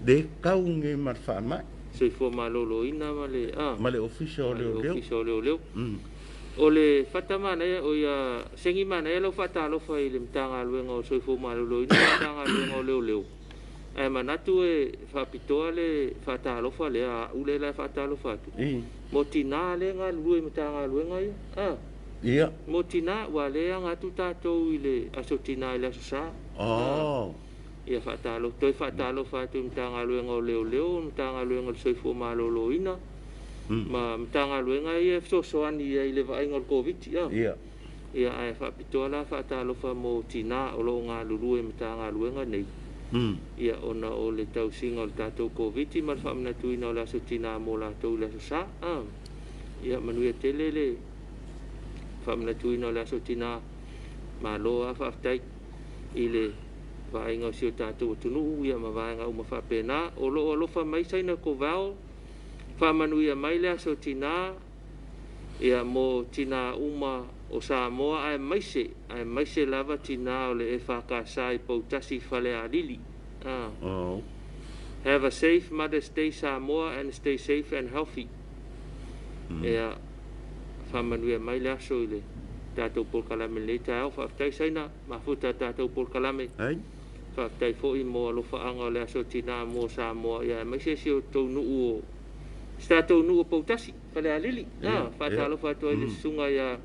e tau nei ma le faamai. Soifua Maloloina ma le a? Ma le Ofisa o Leoleo. Ma le Ofisa o Leoleo. O le fata manaia, o ia segi manaia lau faatalofa i le Matagaluega o Soifua Maloloina ma le Matagaluega o Leoleo, ae manatu e faapitoa le faatalofa lea a au lea la e faatalofa atu, mo tina lea e galulue i Matagaluega ia. A. Ia. Mo tina, ua le aga atu tatou i le Aso Tina i le Aso Sa. Oh. Ia faatalofa, toe faatalofa atu i Matagaluega o Leoleo, Matagaluega o le Soifua Maloloina, ma Matagaluega ia e fesoasoani ai i le vaaiga o le Koviti. Ia. Ia, ae faapitoa la faatalofa mo tina o lo o galulue i Matagaluega nei. Ia, ona o le tausiga o le tatou Koviti ma le faamanatuina o le Aso Tina mo latou i le Aso Sa. Ia, manuia tele le faamanatuina o le Aso Tina. Malo lava faafetai i le vaaiga o si o tatou atunuu ia ma vaega uma faapena. O lo o alofa mai Saina Kovao, faamanuia mai le Aso Tina ia mo tina uma o Samoa aemaise, aemaise lava tina o le EFKS i Poutasi Falealili. Ah. Oh. Have a safe Mother's Day Samoa and stay safe and healthy. Ia, faamanuia mai le aso i le tatou polokalame i lenei taeao. Faafetai Saina, mafuta tatou polokalame. Ai. Faafetai foi mo alofaaga o le aso tina mo Samoa, ia aemaise si o tou nuu o si tatou nuu o Poutasi, Falealili. Ia, faatalofa atu ai i le susuga ia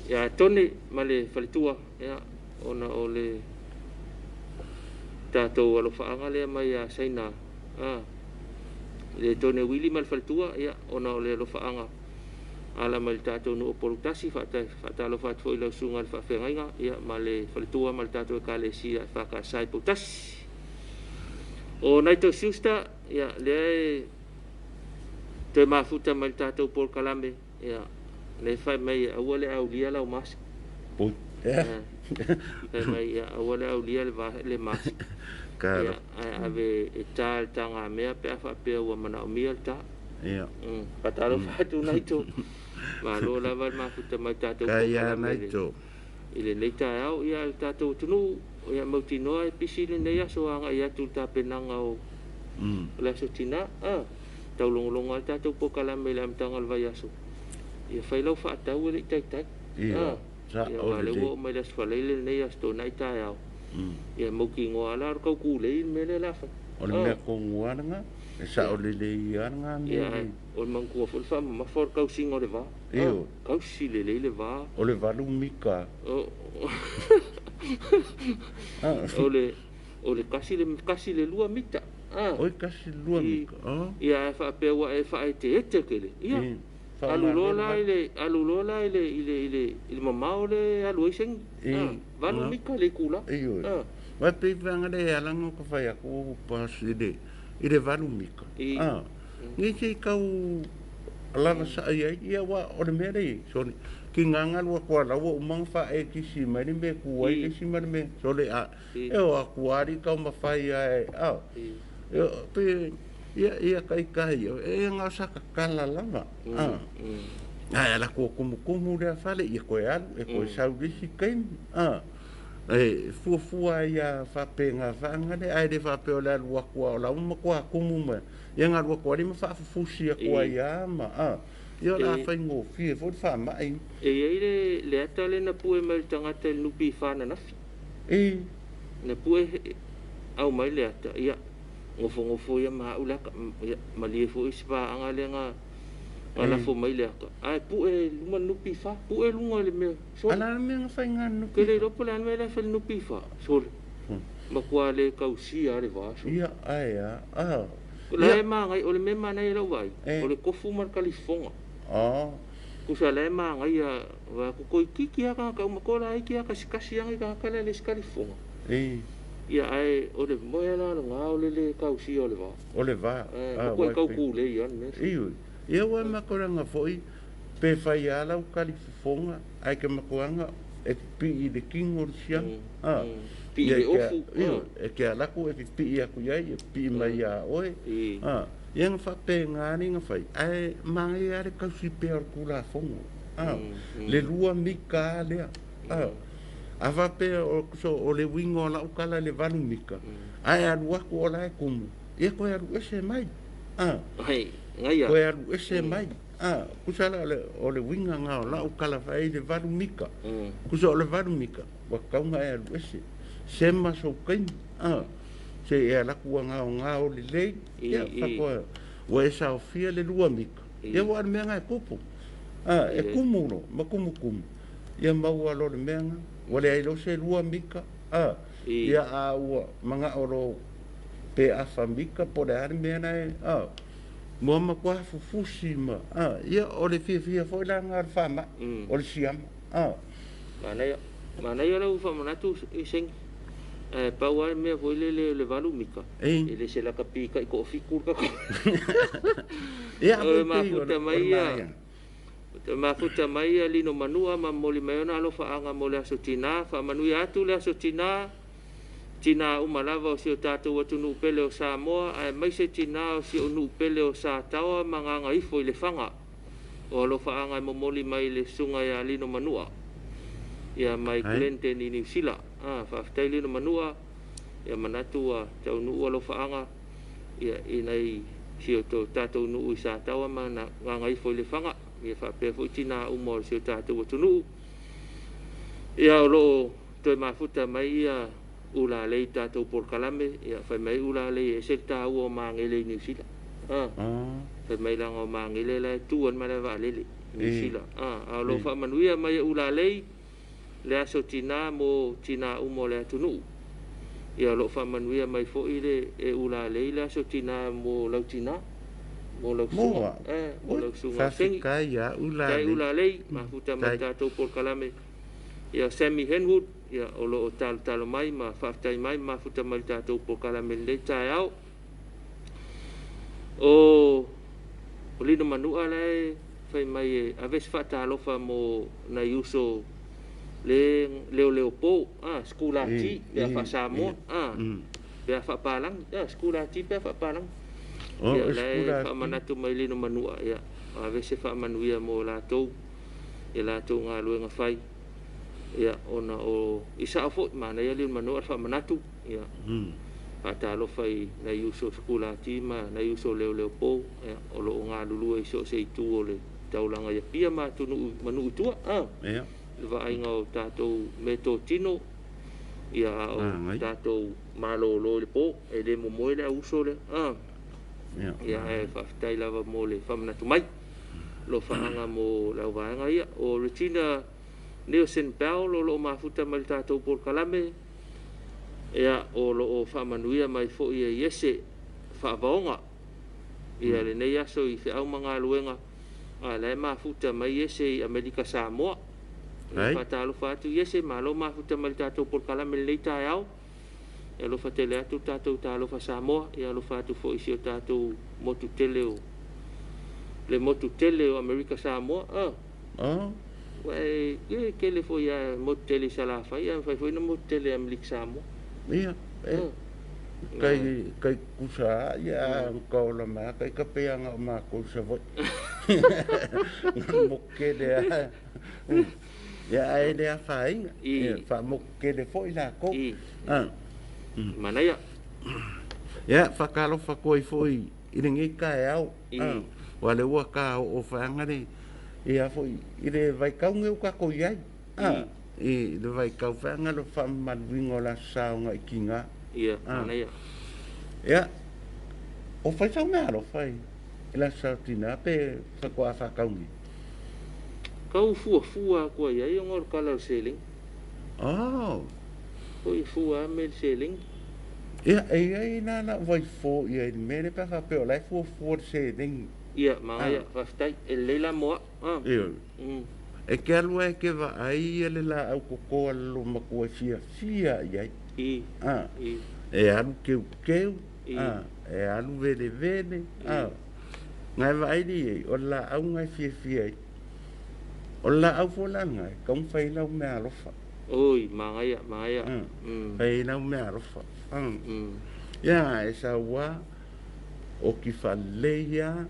ia Tone ma le faletua, ia, ona o le tatou alofaaga lea mai ia Saina. Le Tone Wili ma le faletua, ia, ona o le alofaaga ala mai le tatou nuu o Polutasi. Faatalofa atu foi i lau susuga i le faafeagaiga, ia, ma le faletua ma le tatou ekalesia e EFKS i Poutasi. O Naito Schuster, ia, lea e toe mafuta mai le tatou polokalame, ia, lea e fai mai aua le aulia lau mask. Pui. Fai mai, ia, aua le aulia le mask. Karo. Ia, ae ave e ta le tagamea pe a faapea ua manaomia le ta. Ia. Faatalofa atu Naito. Malo lava le mafuta mai tatou Kai a polokalame Naito. i lenei taeao. Ia, le tatou atunuu, ia mautinoa e pisi lenei aso agai atu le tapenaga o le Aso Tina. Taulogologo lava le tatou polokalame i le amataga o le vaiaso. Ia fai lau faatau e le i taitai. Ia, sa Ia, o aua le lea ua oo mai le Aso Faraile lenei Aso Toonai taeao. Ia mautinoa la o le taukulei le mea lea o le a fai. O le mea tonu lava lena, e sao lelei lava lena mea. Ia, o le manatua foi le faamamafa o le tausiga o le va. Ioe. Tausi lelei le va. O le 8 mita. O le o le kasi le kasi le lua mita. Oi, kasi le lua mita. Ia, ae faapea ua e faaeteete tele. Ia. Alu loa la i le alu loa la i le i le i le i le mamao le alu ai segi. 8 mita le itula. Ioe. Aua e pei vaega lea e ala ona ou fai atu o pas i le i le 8 mita. Nei se i tau lava sa'i ai, ia aua o le mea lea e i ai, sole, tiga na alu atu a la ua uma ona faaekisi mai le mea e tu ai le isi ma le mea, sole, a e o atu lava alii taumafai lava e, a, e, pe, ia, ia taitai, e na o sa tatala lava, a, ae ala atu o tumutumu lea fale, ia toe alu, e toe sau i le isi taimi, a. E fuafua ai lava faapena faaga lea, ae le faapea o le alu atu lava o la ua matua tumu mai, ia na alu atu lava ma faafufusi atu ai lava ma, a, ia o le a faigofie foi le faamai. E i ai le, le ata lea na pue mai i le tagata i le NPF ananafi. I. Na pue, Aumai le ata, ia, nofonofo ia ma au le aka, ia, malie foi se paaga lea na na lafo mai le aka, ae pue i luma le NPF, pue luga o le mea, sole. A o le a le mea na fai i le Ou te le NPF? iloa po o le a le mea la e fai i le NPF, sole. Matua le tausia lava le va, sole. Ia, ae a, a. O la Ia. e manaia, o le mea manaia i lau vaai, E. o le tofu ma le kalifofoga. Oh. Tusa la e manaia, vaai atu toeitiiti lava tagata uma, toa laiti lava tasitasi lava nai tagata la e leai se kalifofoga. E. Ia, ae o le moe la lena o le lē tausia o le va. O le va. E, A, matuai uai tau pe. tulei lava le mea. Ioe. Ia ua makoraga foi pe fai lava lau kalifofoga ae ke makoaga e pipii i le kino o le siama. A. Pii Ia le e ke ofu. Ioe, e ke ala atu e pipii atu i ai, e pipii mai iā oe. A. Ia na faapena alii na fai, ae manaia lava le tausi pea o le Tulafono. A. Le lua mita lava lea. A. A faapea o le uiga o lau tala i le 8 mita, ae alu atu o la e tumu, ia toe alu ese mai. A. Toe alu ese mai. A. Tusa la o le uiga lena o lau tala fai ai i le 8 mita. Tusa o le 8 mita, ua tatau ona e alu ese. Sema sou taimi. A. Se i e alu atu ua gaogao lelei, ia faatoa ua e saofia le 2 mita. Ia ua o le mea lena e tupu. A, e tumu loa ma tumutumu, ia maua loa le mea lena, ua leai loa se 2 mita, a, ia a ua manao loa pe afa mita po o le a le mea lena e, a, ua matua fufusi ma, a, ia o le fiafia foi la lena o le faamai, o le siama, a. Manaia, manaia lau faamanatu i Seni. Ae pau lava le mea foi lele o le 8 mita, e le se lakapi tai toafitu le tatou. Ia, O pei le pei o le mafuta o mai le ia, manaia. mafuta mai ia Lino Manua ma momoli mai ona alofaaga mo le Aso Tinā. Faamanuia atu le Aso Tinā, tinā uma lava o si o tatou atunuu pele o Samoa, aemaise tinā o si ou nuu pele o Sataoa ma Gagaifo i Lefaga. O alofaaga e momoli mai i le susuga ia Lino Manua, ia mai Ai. Glenden i Niu Sila. A, faafetai Lino Manua, ia manatu ua taunuu alofaaga ia i nai si o tatou nuu i Sataoa ma Gagaifo i Lefaga, ia faapea foi tinā uma o si o tatou atunuu. Ia o lo o toe mafuta mai ia Ulalei i tatou polokalame, ia fai mai Ulalei e ese le taua o Magele i Niu Sila. A, fai mai leaga o Magele la e tu ai le malae vaalele i Niu Sila. A, a o lo o faamanuia mai e Ulalei le aso tinā mo tinā uma o le atunuu. Ia o lo o faamanuia mai foi le e Ulalei le aso tinā mo lau tinā, mo lau Mo susuga, au. e, mo Oi, lau susuga Sengi. faafetai ia Tai Ulalei. Ulalei, mafuta mai Tai. tatou polokalame. Ia Sammy Henwood, ia o lo o talotalo mai ma faafetai mai ma mafuta mai i le tatou polokalame i lenei taeao. O o Lino Manua la e fai mai e ave se faatalofa mo nai uso le leoleopo, a, sikulati pe a faa-Samoa, a, pe a faapalagi, a, sikulati pe a faapalagi. O, Ia o la e sikulati. faamanatu mai Lino Manua, ia ave se faamanuia mo latou i latou galuega fai. Ia ona o i sao foi manaia Lino Manua le faamanatu, ia faatalofa i nai uso sikulati ma nai uso leoleopo, ia o lo o galulue i so o se itu o le taulaga i Apia ma atunuu ma nuu i tua, a, Ia. le vaaiga o tatou meatotino, ia a o Manaia. tatou malolo i le po, e le momoe le auuso lea, a. Ia. Ia ae faafetai lava mo le faamanatu mai. Alofaaga mo le auvaega ia. O Regina Nielsen Bell o lo o mafuta mai i le tatou polokalame, ia o lo o faamanuia mai foi e Iese Faavaoga ia lenei aso i feau ma galuega, a o la e mafuta mai Iese i Amerika Samoa. Ia Ai. faatalofa atu Iese, malo mafuta mai i le tatou polokalame i lenei taeao. E alofa tele atu le tatou Talofa Samoa, ia alofa atu foi i si o tatou motu tele o le motu tele o Amerika Samoa. A. Oh. Ua e e tele foi a motu tele i Salafai, ae mafai foi ona motu tele i Amerika Samoa. Ia, e kai kai kusa ia a ka ola mai kai ka pe anga o mākou i Savaii. Moku kele a. Ia ae le afaina. Ia faamoku kele foi lākou. A. Manaia. Ia whakalofa koe foi i lenei taeao. Ua le ua ka oo whaanga le ia foi i le vaitau nei o tatou i ai. I le vaitau whaanga le whaamamaluina o le aso saoga i tiga. Ia, manaia. Ia, o fai sau meaalofa i le Aso Sa o Tina pe faatoa faatau nei? Tau fuafua atu ai ai ona o le tala o le seleni. Oh. Oi, fua lava mea i le seleni. Ia, e i ai la lau vaifo i ai i le mea lea pe a faapea o la e fuafua le seleni. Ia, manaia, faafetai. E lelei la mo au. Ah. Ioe. E te alu lava e te vaai ia le laau toto a le loomatua e fiafia i ai. A. E alu keukeu, a, e alu velevele, a. Na e vaai lea i ai, o le laau na e fiafia ai. O le laau foi la lena, e tatau ona fai ai lau meaalofa. Oi, manaia, manaia. Fai ai lau meaalofa. Ia, e sau lava, oti faalelei lava,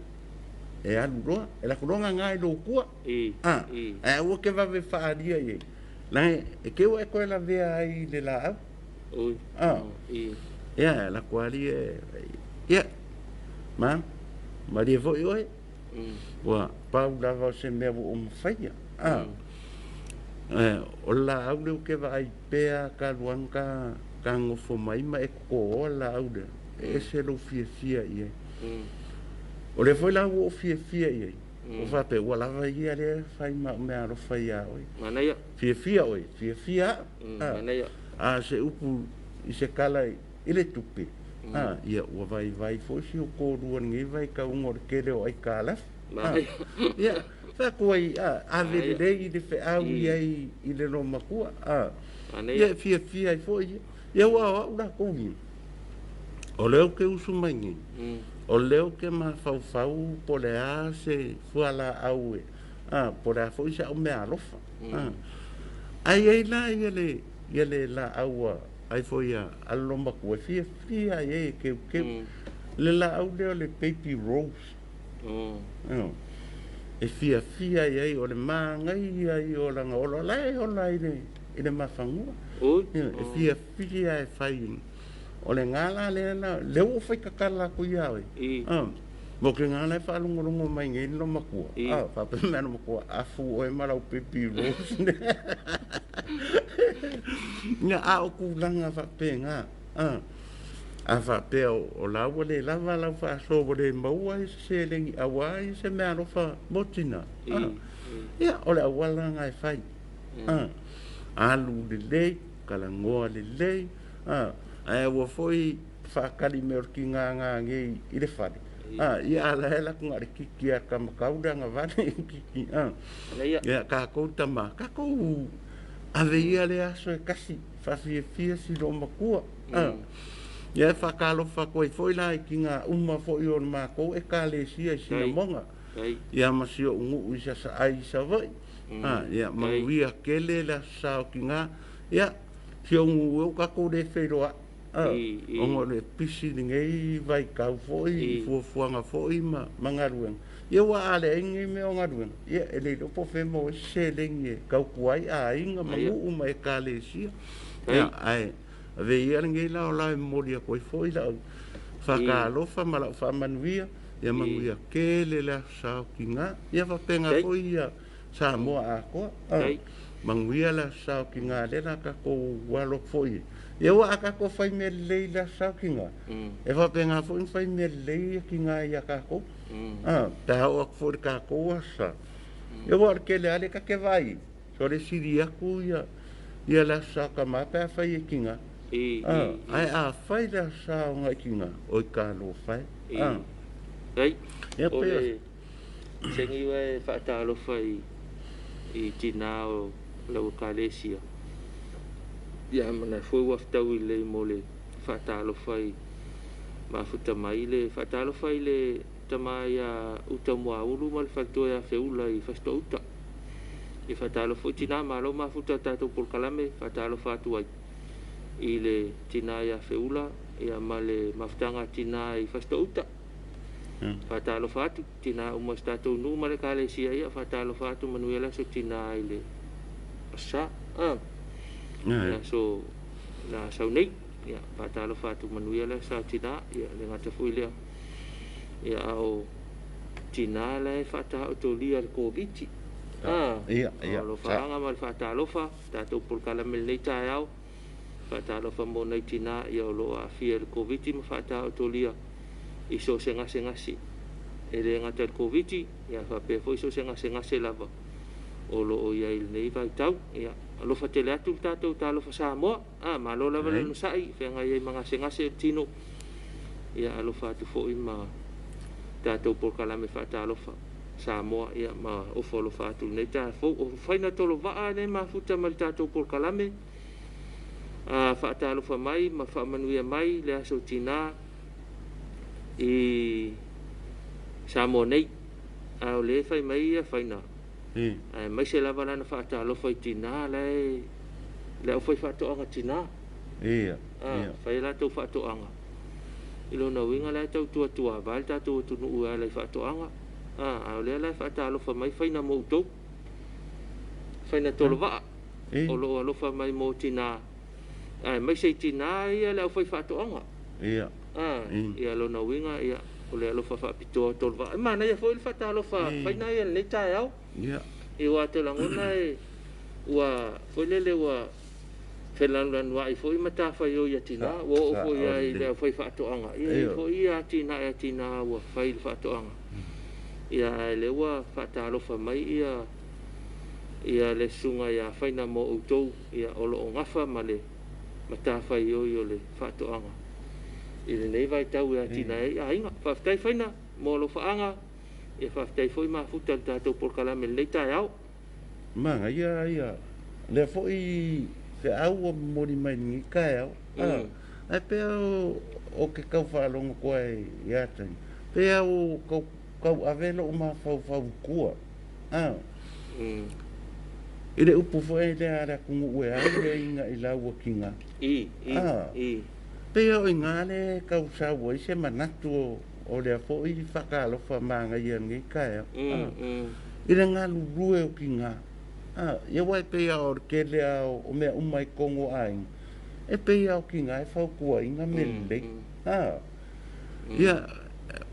e alu loa, e lako loa gaga i lou tua. A, ae aua e te vave faaalia i ai, leaga e te ua e toe lavea ai i le laau. A, ia, e lako lava ia, ia, ma, malie foi oe, ua pau lava o se mea ua ou mafaia. A, o le laau lea ou te vaai pea talu lava ona ta nofo mai ma e totooa le laau lea, e ese lou fiafia i ai. O lea foi la ua ou fiafia i ai, ua faapea ua lava ia lea fai ma au meaalofa iā oe. Manaia. Fiafia oe, fiafia au. Manaia. A o se upu i se tala i le tupe, a, ia ua vaivai foi si ou toalua i lenei vaitauga o le tele o aitalafu. Manaia. Ia, fai atu ai, a, ave lelei i le feau i ai i le loomatua, a. Manaia. Ia e fiafia ai foi ia. Ia aua o au latou ia, o lea ou te usu mai nei, o lea ou te mafaufau po o le a se fualaau e, a, po o le a foi se au meaalofa. A, ae i ai la ia le, ia le laau a, ai foi a, a le loomatua e fiafia ai e keukeu. Le laau lea o le baby rose. E fiafia i ai o le manaia ia o lana ola, o la e ola i le, i le mafanua. E fiafia e fai. O le ga la lea na, lea ua ou fai tatala atu ia oe. Mo ke ga la e faalogologo mai nei le loomatua. Faapea mai le matua, afu oe ma lau baby rose. Ia, a o tulaga faapena. A faapea o la ua le lava lau faasoa ua le maua ai se seleni aua ai se meaalofa mo tina, ia, o le auala lena e fai. Alu lelei, talanoa lelei, ae aua foi faatali mai o le tigaga nei i le fale, ia a la e alu atu na o le kiki a Kamakau le agavale kiki, ia tatou tama, tatou ave ia lea aso e tasi, faafiafia si loomatua. Ia e faatalofa atu ai foi la i tiga uma foi o le matou Ekalesia i Sinamoga, ia ma si ou nuu i Sasaai i Savaii. Ia manuia tele le Aso Sa o Tiga. Ia, si ou nuu e ua tatou le feiloai, ona o le pisi i lenei vaitau foi i fuafuaga foi ma galuega. Ia aua a leai lenei mea o galuega, ia e le iloa po o fea e maua ai se seleni e tautua ai aiga ma nuu ma Ekalesia. Ia, ae Ave ia lenei la o la e momoli atu ai foi lau faatalofa ma lau faamanuia, ia manuia tele le Aso Sa o Tiga, ia faapena foi ia Samoa atoa. Manuia le Aso Sa o Tiga lea la tatou alo atu foi. Ia aua a tatou fai mea lelei i le Aso Sa o Tiga, e faapena foi ona fai mea lelei ia tiga ia tatou. Pe a oo atu foi i le tatou Aso Sa, ia aua o le tele lava lea ta te vaai ai, So le sili atu ia ia le aso sa tama pe a fai e tiga. Ae a fai le aso sa ona i tiga, oi talofa e. Ai, Ia o pe le segi uae e faatalofa i i tina o lau ekalesia. Ia mana foi ua fetaui lelei mo le faatalofa i mafuta mai le faatalofa i le tama ia Uta Muaulu ma le faletua ia Feula i Fasitoo-uta. Ia faatalofa foi tina, malo mafuta i le tatou polokalame, faatalofa atu ai i le tina ia Feula ia ma le mafutaga a tina i Fasitoo-uta. Faatalofa atu tina uma i si tatou nuu ma le ekalesia, ia faatalofa atu manuia le aso tina i le Aso Sa. Le aso na sau nei. Ia faatalofa atu manuia le aso Sa tina, ia le gata foi lea. Ia a o tina la e faataotolia le Koviti. Ia, ia. O alofaaga ma le faatalofa, tatou polokalame i lenei taeao. Faatalofa mo nai tinā ia o lo o aafia i le Koviti ma faataotolia i so o se gasegase, e le gata i le Koviti, ia faapea foi so o se gasegase lava o lo o i ai i lenei vaitau. Ia, alofa tele atu le tatou Talofa Samoa. A, malo lava le onosai, feagai ai ma gasegase o le tino. Ia, alofa atu foi ma tatou polokalame faatalofa Samoa, ia, ma ofo alofa atu i lenei taeao fou. O Faina Tolovaa lenei mafuta ma le tatou polokalame. A, faatalofa mai ma faamanuia mai le aso tinā i Samoa nei. A o lea e fai mai ia Faina, aemaise lava lana faatalofa i tinā la e le aufaifaatoaga tinā. A, fai a latou faatoaga. I lona uiga la e tau tuatuava le tatou atunuu e ala i faatoaga. A, a o lea la e faatalofa mai Faina mo outou. Faina Tolovaa, o lo o alofa mai mo tinā, aemaise i tinā ia le aufaifaatoaga. A, ia lona uiga, ia, o le alofa faapitoa o Tolovaa. E manaia foi le faatalofa Faina ia i lenei taeao. Ia, aua te lagona e ua foi lele ua felanulanuai foi matafaioi a tinā, ua oo foi lava i le aufaifaatoaga. Ia, e i ai foi ia atinae a tinā ua fai i le faatoaga. Ia, ae lea ua faatalofa mai ia ia le susuga ia Faina mo outou, ia, o lo o gafa ma le matafaioi o le faatoaga i lenei vaitau e atinae ai aiga. Faafetai Faina mo alofaaga, ia faafetai foi mafuta i le tatou polokalame i lenei taeao. Manaia ia lea foi feau ua momoli mai i lenei taeao. Ae pei o ke tau faalogo atu ai ia te pei lava ua tau tauave lou mafaufau i tua. I le upu foi lea a le atunuu e au le aiga i lau atiga. Pei o i ina lea e tau sau ai se manatu o lea foi faatalofa manaia i lenei taeao. I le galulue o tina. Ia aua e pei lava o le tele lava o mea uma i totonu o aiga, e pei lava o tina e fautuaina mea lelei. Ia,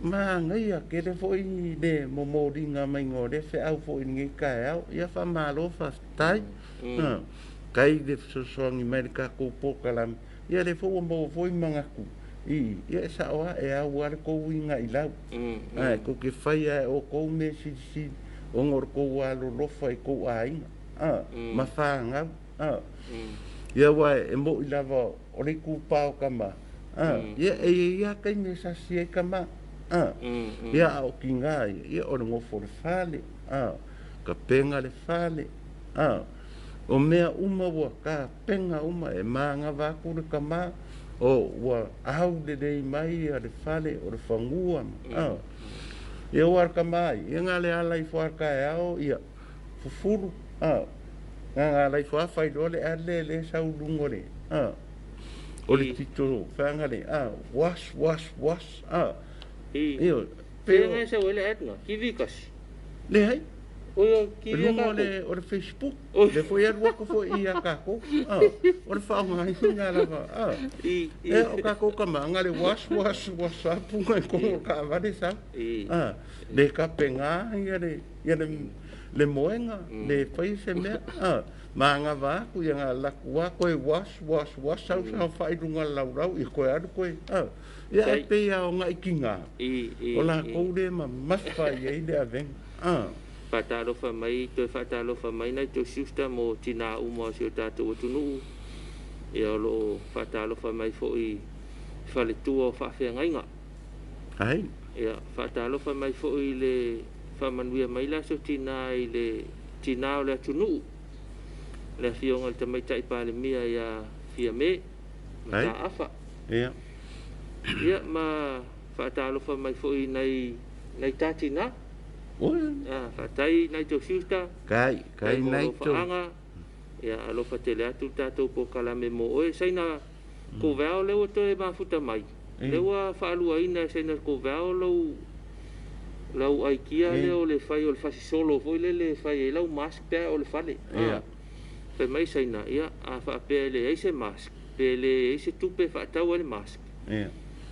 manaia tele foi le momoliga maiga o lea feau foi i lenei taeao. Ia faamalo faafetai. Faafetai le fesoasoani mai i le tatou polokalame. Ia lea foi ua maua foi manatu i, ia e sao lava, e au lava le tou igailau. Ae tou te faia e outou mea silisili ona o le tou alolofa i tou aiga ma fanau. Ia aua e moi lava o le itupa o tama, ia e i ai lava taimi e sasi ai tama. Ia a o tiga ia, ia o le nofo o le fale, tapena le fale, o mea uma ua tapena uma, e manava atu le tama, o ua au lelei mai ia le fale, o le fanua. Ia aua o le tama ia, ia na le ala ifo lava i le taeao, ia fufulu, na na ala ifo lava fai loa le ale lea e sau i luga o le, o le tito feagale, wash, wash, wash, ioe. Pei o. Sau ai le ad na, kivi kasi. Leai. Oi, kivi a kākou. I luga o le Facebook, lea foi e alu atu foi ia kākou, o le faaaogaina lava, e o kākou tama, na le wash, wash, wash apu nai totonu o le taavale sau, le tapena ia le, ia le, le moega, le faia se mea, manava atu, ia na alu atu lava toe wash, wash, wash, sau saofai i luga o le laulau, ia toe alu toe, Ia e pei lava o nai tiga, o latou lea e mamafa i ai le avega. Faatalofa mai, toe faatalofa mai nai tou siusta mo tinā uma o si o tatou atunuu. Ia o lo o faatalofa mai foi i faletua o faafeagaiga. Ai. Ia faatalofa mai foi i le faamanuia mai le aso tinā i le tinā o le atunuu, le Afioga i le Tamaitai Palemia ia Fiame Mataafa. Ia. Ia ma faatalofa mai foi i nai nai ta tinā. Oi. Ah, faafetai Naito Siusta. Kai, kai Naito. Ia alofa tele atu le tatou polokalame mo oe. Saina Kovao lea ua toe mafuta mai. Lea ua faaluaina e Saina Kovao lou lau aikia lea o le fai o le fasisolo foi lele e fai ai lau mask pe a oo i le fale. Ia. Fai mai Saina, ia a faapea e leai se mask, pe leai se tupe e faatau ai le mask, Ia.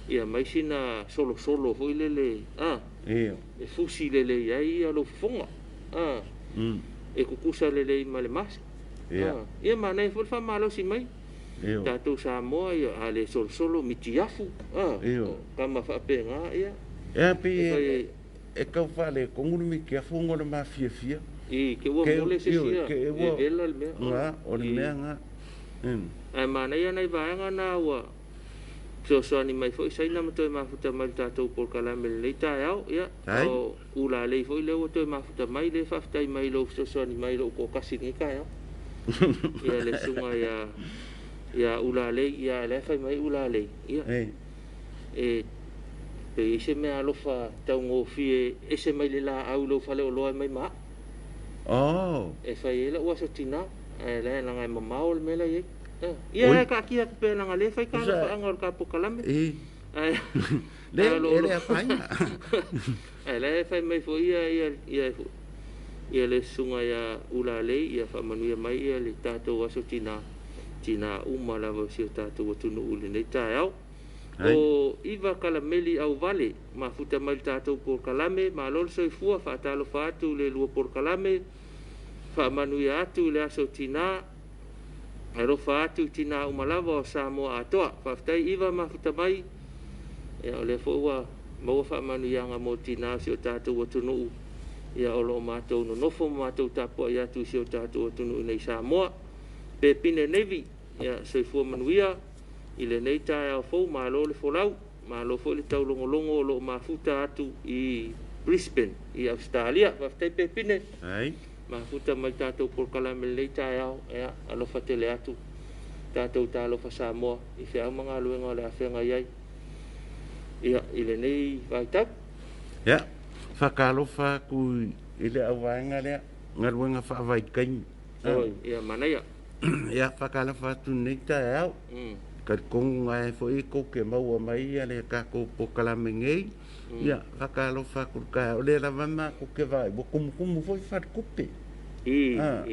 ia mai sina solosolo foi lele, a, Ia. e fusi lelei ai ia lou fofoga, a, e tutusa lelei ma le mask. Ia. Ia manaia foi le faamalosi mai. Tatou Samoa, ia, a le solosolo mitiafu, a, o tama faapena, ia. Ea pei e tau faaletonu le mitiafu ona o le mafiafia. I, te ua mole se isi ia, e vela le mea. Nga, o le mea nga. Ae manaia nai vaega na ua fesoasoani mai foi Saina ma toe mafuta mai le tatou polokalame i lenei taeao. Ia, o Ulalei foi lea ua toe mafuta mai, lea faafetai mai i lou fesoasoani mai i lou toatasi i lenei taeao. Ia, le susuga ia Ulalei, ia, lea fai mai Ulalei, ia, e pe i ai se mea alofa taugofie ese mai le laau i lou faleoloa e mai ma au. E fai ai lau aso tina, ae la e laga e mamao le mea la i ai. Ia, e taatia atu pea leaga lea e fai talafaaga o le ta polokalame. Ae Le, e le afaina. Ae la e fai mai foi ia ia ia ia le susuga ia Ulalei, ia faamanuia mai ia le tatou aso tina, tina uma lava o si o tatou atunuu i lenei taeao. O Iva Kalameli Auvale, mafuta mai le tatou polokalame, malo le soifua, faatalofa atu le lua polokalame, faamanuia atu le aso tina, alofa atu i tina uma lava o Samoa atoa. Faafetai Iva mafuta mai, ia, o lea foi ua maua faamanuiaga mo tina o si o tatou atunuu, ia, o lo o matou nonofo ma matou tapuai atu i si o tatou atunuu nei Samoa. Pepine Navy, ia, soifua manuia i lenei taeao fou, malo le folau, malo foi le taulogologo o lo o mafuta atu i Brisbane i Ausetalia. Faafetai Pepine. Mafuta mai tatou polokalame lenei taeao, ia, alofa tele atu tatou talofa Samoa i feau ma galuega o le afega i ai, ia, i lenei vaitau. Ia, faatalofa atu i le auvaega lea, galuega faavaitaimi. Oi, ia, manaia. Ia, faatalofa atu lenei taeao. Talitonu ae foi tou te maua mai ia le tatou polokalame nei. Ia, faatalofa atu le taeao. O lea lava matou te vaai, ua tumutumu foi faletupe. Ua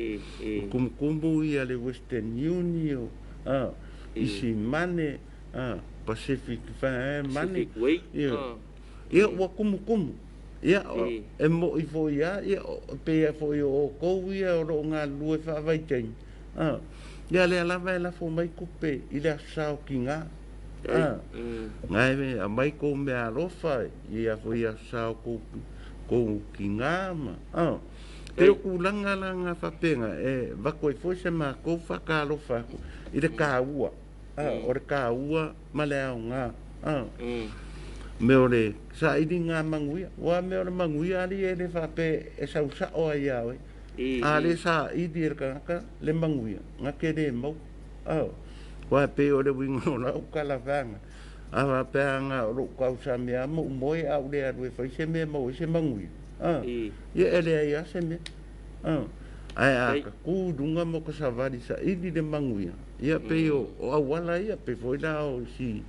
tumutumu ia le Western Union, Easy Money, Pacific Money. Ia, ua tumutumu. Ia, e moi foi lava, ia, pei foi o outou ia o lo o galulue faavaitaimi. Ia, lea lava e lafo mai tupe i le aso saotiga. Na e aumai kou mea alofa ia foi aso sao kou tiga ma. Pei o tulaga la na faapena e avatu ai foi se matou faatalofa atu i le taua, o le taua ma le aoga. Mea o le sailiga manuia, aua mea o le manuia alii e le faapea e sau sao ai ia oe. A le saili e le tagata le manuia, na te le maua. Aua e pei o le uiga o lau tala vaega, a faapea ana o lou tausami lava ma ou moe ae ou le alu e fai se mea e maua ai se manuia, ia e leai lava se mea. Ae a tatu i luga ma ota savali saili le manuia, ia pei o auala ia, pei foi la o isi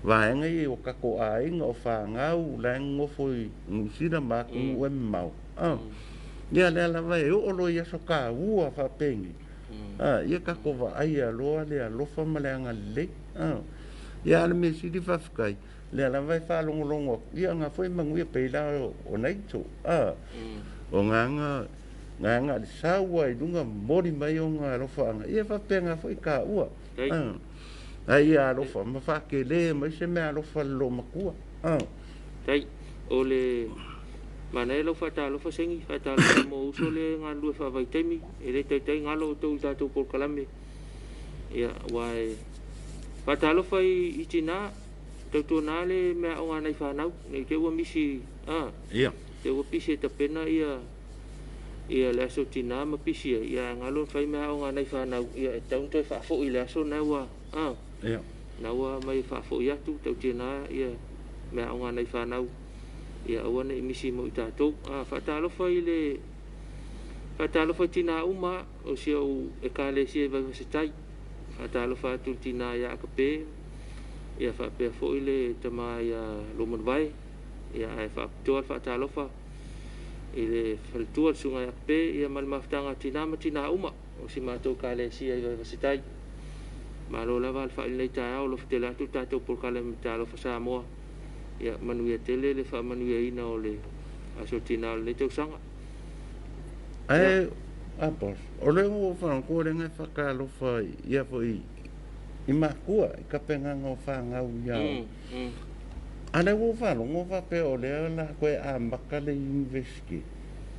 vaega ia o tatou aiga, o fanau la e nonofo i Niu Sila ma atunuu e mamao. Ia lea lava e oo loa i aso taua faapenei, ia tatou vaaia loa le alofa ma le agalelei. Ia a o le mea sili faafetai, lea lava e faalogologo atu, ia na foi manuia pei la o Naito, o gaga gaga le sau lava i luga momoli mai ona alofaaga, ia faapena foi taua. Ai ia alofa ma faatele mai se mea alofa i le loomatua. Tai, o le manaia lau faatalofa Segi, faatalofa mo uso lea e galulue faavaitaimi, e le taitai galo outou i le tatou polokalame. Ia, aua e faatalofa i tina, tautuana le meaaoga a nai fanau, ne i te i ua misi, te i ua pisi e tapena ia ia le aso tina ma pisi ai, ia ae galo na fai meaaoga a nai fanau, ia e tatau ona toe faafoi i le aso na ua, na ua aumai e faafoi atu, tautuana ia meaaoga a nai fanau, ia aua ne i misi mo i tatou. Faatalofa i le faatalofa i tina uma o si ou ekalesia i Vaivasetai. Faatalofa atu i le tina ia Akape, ia faapea foi le tama ia Lomanuvae, ia ae faapitoa le faatalofa i le faletua le susuga ia Akape, ia ma le mafutaga a tina ma tina uma o si matou ekalesia i Vaivasetai. Malo lava le fai lenei taeao, alofa tele atu le tatou polokalame Talofa Samoa. Ia manuia tele le faamanuiaina o le aso tina o lenei tausaga. Ae a boss, o lea ua ou faalogo lea e faatalofa ia foi i makua i tapenaga o fanau i aoga. A lea ua ou faalogo faapea o lea o le a toe amata le Iunivesite,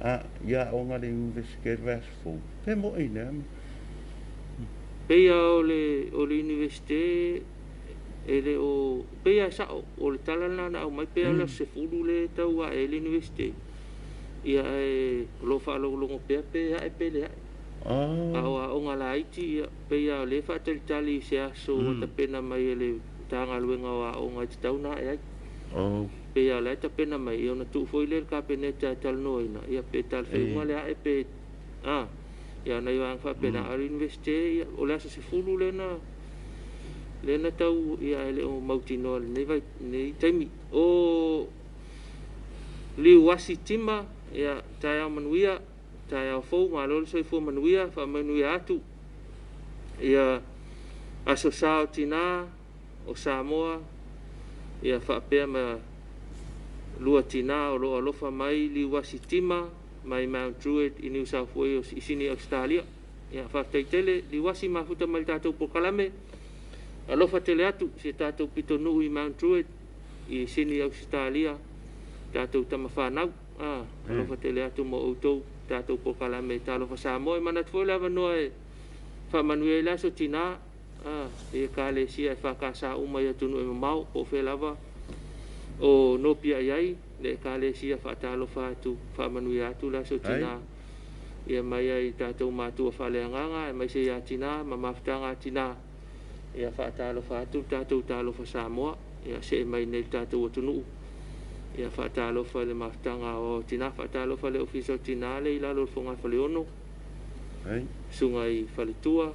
a, i aoga a le Iunivesite i le vaiaso fou, pe mo'i lea mea? Pei lava o le, o le Iunivesite e le o, pei lava e sa'o, o le tala lena na aumai, pei lava o le aso 10 lea e tau a'e ai le Iunivesite, ia ae o lo o faalogologo pea pe a'e pe le a'e. A o aoga laiti, ia, pei lava o lea e faatalitali i se aso ua tapena mai e le Matagaluega o Aoga e tatau ona a'e ai. Pei lava o la e tapena mai, ia ona tuu foi lea i le Kapeneta e talanoaina, ia pe talafeauga le a'e pe a, ia o nai vaega faapena. A o le Iunivesite, ia, o le aso 10 lea na, lea na tau, ia ae le o mautinoa i lenei vai, lenei taimi. O Liuasi Tima, ia, taeao manuia. Taeao fou, malo le soifua manuia, faamanuia atu ia Aso Sa o Tina o Samoa, ia faapea ma lua tina o lo o alofa mai Liuasi Tima mai Mount Druitt i New South Wales i Sini Ausetalia. Ia faafetai tele Liuasi mafuta mai le tatou polokalame. Alofa tele atu si a tatou pitonuu i Mount Druitt i Sini Ausetalia, tatou tama fanau. A, alofa tele atu mo outou, tatou polokalame Talofa Samoa. E manatu foi le avanoa e faamanuia ai le aso tina, a, i ekalesia EFKS uma i atunuu e mamao, po o fea lava o nopiai ai le ekalesia, faatalofa atu, faamanuia atu le aso tina, ia mai ai tatou matua faaleagaga, aemaise ia tina ma mafutaga a tina, ia faatalofa atu le tatou Talofa Samoa, ia see mai nei i le tatou atunuu, ia faatalofa i le mafutaga aoao a tina, faatalofa i le Ofisa o Tina lea i lalo o le Fogafaleono, Susuga i Faletua,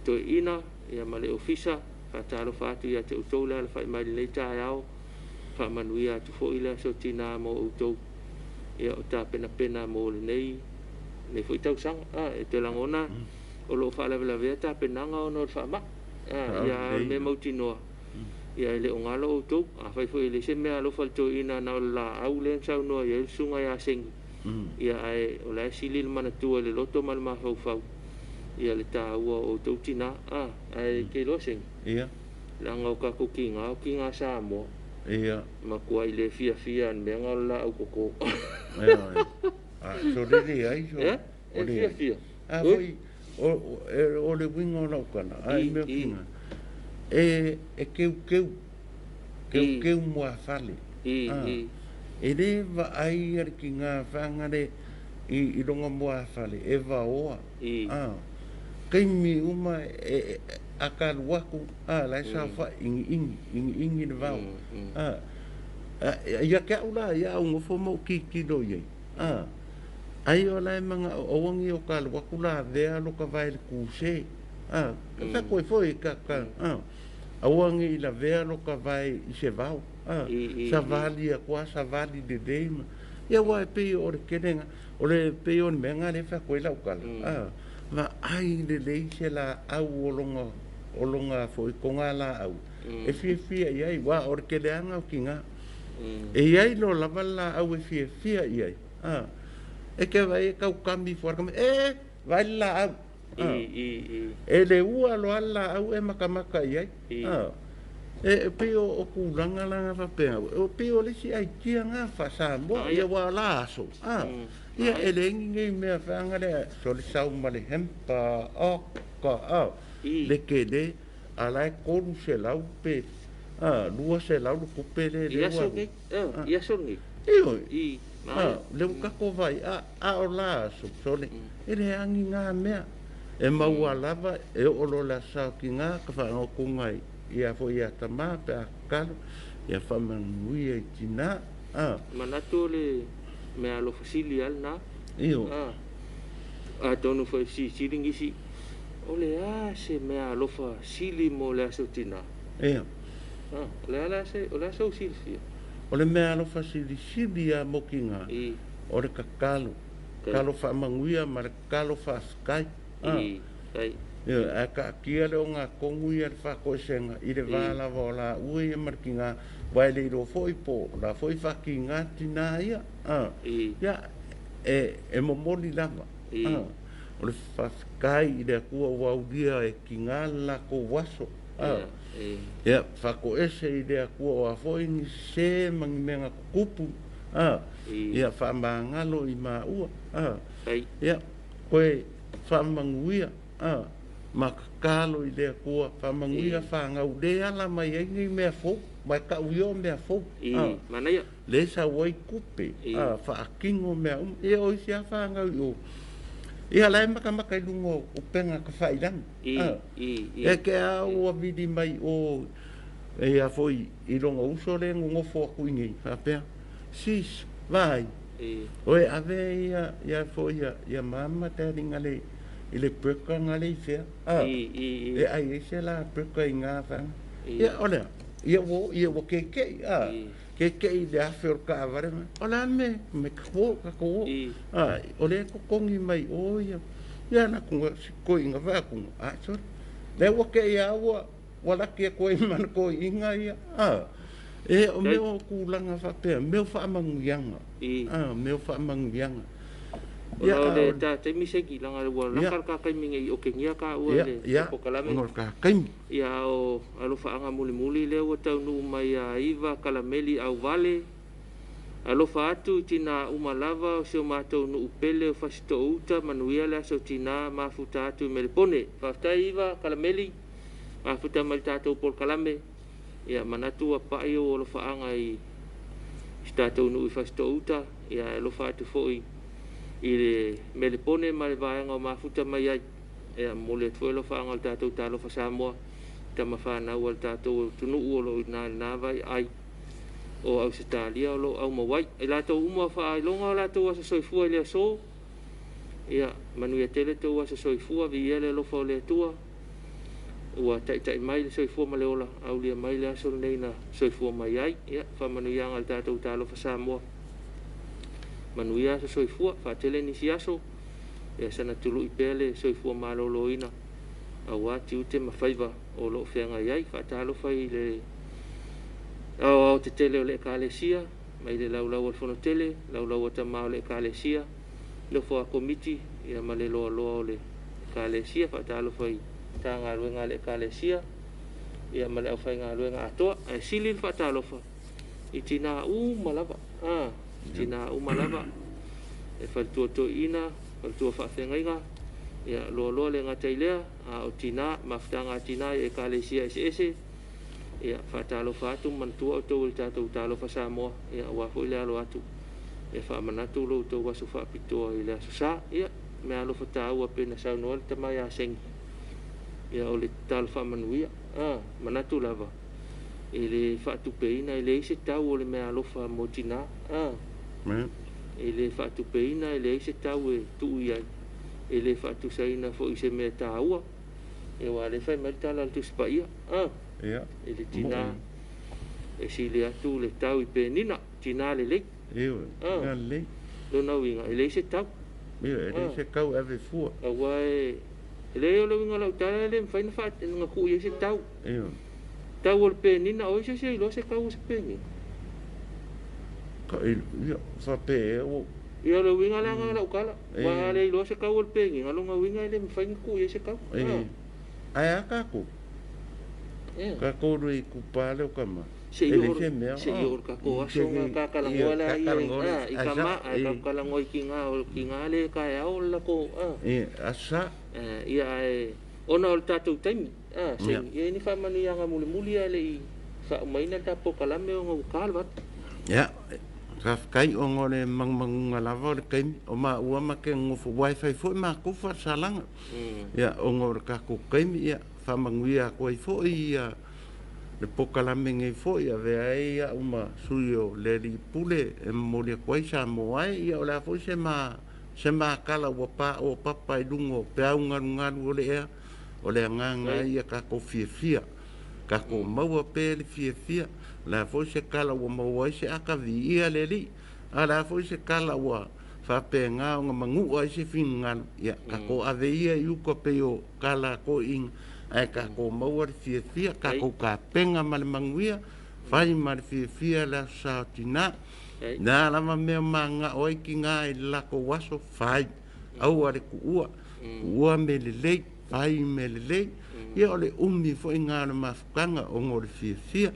Toeaina, ia ma le Ofisa, faatalofa atu ia te outou le alafai mai i lenei taeao, faamanuia atu foi le aso tina mo outou, ia o tapenapena mo lenei lenei foi tausaga. A, e te lagona o lo o faalavelavea tapenaga ona o le faamai. A, ia a o le mea mautinoa, ia e le o galo outou. Afai foi e leai se mea alofa i le toeaina na o le laau lea na saunoa i ai le susuga ia Segi, ia ae o la e sili le manatua i le loto ma le mafaufau ia le taua o outou tina. A, ae te iloa Segi, leaga o tatou tiga o tiga Samoa. Matuai le fiafia i le mea na o le laau toto. A, so le leai so. E? E fiafia. A foi, o le uiga o lau tala, a i mea kina, e, e keukeu, keukeu muafale. E le vaai a le tiga fagale i, i loga muafale, e vaoa. A, taimi uma e, a ka alu atu, a, la e saofai, igiigi, igiigi le vao. A, ia te au la, ia au nofo ma ou tilotilo i ai. A, ai o la e manao aua ne i o ka alu atu lavea lo ka vae i le kuse. A, ka koe foi ka, ka, a, aua ne i lavea lo ka vae i se vao. A, savali atu a savali lelei ma, ia aua e pei o le kelega, o le pei o le mea lena lea e fai atu ai lau tala. A, vaai lelei se laau o lona, o lona foi togalaau e fiafia i ai, aua o le keleaga o tina. E i ai loa lava le laau e fiafia i ai, a, e te vaai e taukami ifo lava, e, vaai le laau, a, e le ua loa le laau e matamata i ai, a, e pei o tulaga la na faapena, e pei o le isi aitia na faa-Samoa, ia aua o la aso, a, ia e leai ni nei mea feaga lea, so le sau ma le hempa, oka, a, le tele. A la e 300 pe a 200 le tupe le le ua. I aso nei. Ioe. I. A le ua tatou vai a a o la aso sole e le agi ngā mea. E maua lava e oo loa le aso ki ngā ka whaangokonga i ia foi ia tama pe a kalo ia whamanuia i tina a. Manatu o le mea alofa sili a lena. Ioe. A atonu foi silisili nisi O le a se mea alofa sili mo le aso tina? Ia. A, o le a la se, o le a sou silafia? O le mea alofa silisili a mo kiga, I. o le tatalo, Kai. tatalo faamanuia ma le tatalo faafetai. A. I, kai. Ia, ae taatia le ogatonu ia le faatoesega i le va I. lava o laua ia ma le tiga, aua e le iloa foi po o la foi faatiga tina ia. A. I. Ia, e, e momoli lava. I. A. O le faafetai i le Atua ua aulia e tiga le latou aso. Ia, faatoese i le Atua o a foi ni sese ma ni mea na tutupu, ia faamagalo i maua, ia, toe faamanuia, ma tatalo i le Atua, faamanuia fanau le ala mai ai nei mea fou, ma e tau ia o mea fou, le sau ai tupe, faatino mea uma. Ia, o isi lava fanau i o, ia la e matamata i luga o upega tafailagi. E te a ua vili mai o ia foi i lona uso lea e nonofo atu i nei, faapea, Sis, vaai, oe ave ia ia foi ia ia mama daddy ngale i le burger ngale i fea, e ai ai se la burger i ngā whanga. Ia, o lea, ia ua, ia ua keke'i, keke'i i le afe o le taavale ma, o le a le mea, me ka o, ka o, o lea e totogi mai o ia, ia na ku koiina vaakunga, a sorry, lea ua ke'i a ua, ua laki atu ai ma le koiina ia, e o mea o tulaga faapea, mea o faamanuiaga, mea o faamanuiaga. Ia, o le ta taimi seki, langa ua laka le ka taimi nei o kenia ka ua le polokalame. Ona o le ta taimi. Ia, o alofaaga mulimuli lea ua taunuu mai ia Iva Kalameli Auvale. Alofa atu i tinā uma lava o si o matou nuu pele o Fasitoouta, manuia le aso tinā, mafuta atu i Melepone. Faafetai Iva Kalameli, mafuta mai le tatou polokalame. Ia, manatu ua pai ou alofaaga i si tatou nuu i Fasitoouta, ia e alofa atu foi i le Melepone ma le vaega o mafuta mai ai. Ia, momoli atu foi alofaaga o le tatou Talofa Samoa i tama fanau a le tatou atunuu o lo o i ina i lena vaiaai o Ausetalia o lo o aumau ai. I latou uma o faailoga o latou aso soifua i le aso, ia, manuia tele tou aso soifua, viia le alofa o le Atua ua taitai mai le soifua ma le ola, aulia mai le aso lenei na soifua mai ai. Ia, faamanuiaga a le tatou Talofa Samoa, manuia aso soifua, faatele nisi aso, ia sana tului pea le soifua maloloina aua tiute ma faiva o lo o feagai ai. Faatalofa i le aoaotetele o le Ekalesia, mai le laulau a le Fonotele, laulau a tama o le Ekalesia, nofo a komiti ia ma le loaloa o le Ekalesia. Faatalofa i Matagaluega a le Ekalesia ia ma le aufaigaluega atoa. Ae sili le faatalofa i tinā uma lava, tinā uma lava, e faletua toeaina, faletua faafeagaiga, ia loaloa le gata i lea, a o tinā, mafutaga a tinā i ekalesia eseese, ia faatalofa atu, manatua outou i le tatou Talofa Samoa, ia aua foi le alo atu e faamanatu lo outou aso faapitoa i le aso Sa. Ia, meaalofa taua pei ona saunoa le tama ia Seni, ia o le tatalo faamanuia, manatu lava e le faatupeina, e leai se tau o le meaalofa mo tinā, e le faatupeina, e leai se tau e tuu i ai, e le faatusaina foi i se mea taua, aua o lea e fai mai le tala a le Tusi Paia, i le tinā e sili atu le tau i penina, tinā lelei. Tinā lelei. Lona uiga, e leai se tau. E leai se tau e ave fua. Aua e leai o le uiga o lau tala e le mafai ona tuu i ai se tau. Tau o le penina, o ai se isi e iloa se tau o se penina? Ia, faapea ea ua... Ia, o le uiga lea o lau tala. Aua a le iloa se tau o le penina, lona uiga e le mafai ona tuu i ai se tau. Ae a tatou? Tatou le itupa lea o tama. Se i oo se i oo le tatou aso na ta talanoa lea i tama, ae tatou talanoa i tiga, o tiga le taeao o le latou aso Sa. Ia, ae ona o le tatou taimi, se i ai ni faamanuiaga mulimuli ae le i faaumaina le tatou polokalame ona ua ta le 8. Ia, faafetai ona o le manumanuga lava o le taimi o maua ma te nonofo, aua e fai foi matou faasalaga. Ia, ona o le tatou taimi, ia, faamanuia atu ai foi ia le polokalame nei foi, avea ai au ma sui o le Alii Pule e momoli atu ai Samoa e, ia o le a foi se ma se makala ua paoa papa i luga o peau galugalu o le ea, o le agaga ai ia tatou fiafia, tatou maua pea le fiafia. O le a foi se kala ua maua ai se aka, viia le Alii, a o le a foi se kala ua faapena ona manua ai se finagalo, ia tatou ave ia i uka pei o kala toeaiina, ae tatou maua le fiafia, tatou tapena ma le manuia, fai ma le fiafia le aso Sa o tina. O le a lava mea mananao ai tina i le latou aso, fai. Aua le tuua, tuua mea lelei, fai mea lelei. Ia o le umi foi lena o le mafutaga ona o le fiafia.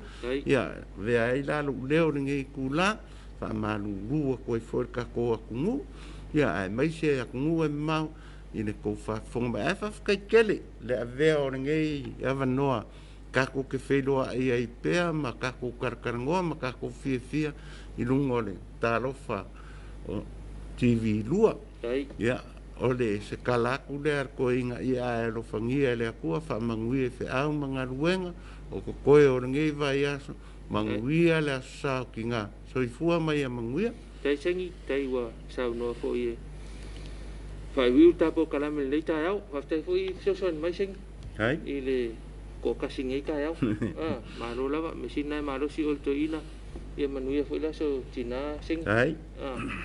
Ia avea ai la lou leo i lenei itula, faamalulu atu ai foi i le tatou atunuu, ia aemaise atunuu e mamao i le tou faafofoga mai. Ae faafetai tele le avea o lenei avanoa tatou te feiloai ai pea ma tatou talatalanoa ma tatou fiafia i luga o le Talofa TV 2. Ia, o le se tala atu lea a le toeaina, ia ae alofagia e le Atua, faamanuia i feau ma galuega o totoe o lenei vaiaso, manuia le Aso Sa o Tina. Soifua ma ia manuia. Tai Sengi, tai ua saunoa foi e faaiuiu le tatou kalame i lenei taeao. Faafetai foi fesoasoani mai Sengi i le toatasi i lenei taeao. Ah, malo lava, measili lena e malosi oe le toeaina. Ia manuia foi le aso tina Sengi. Ah,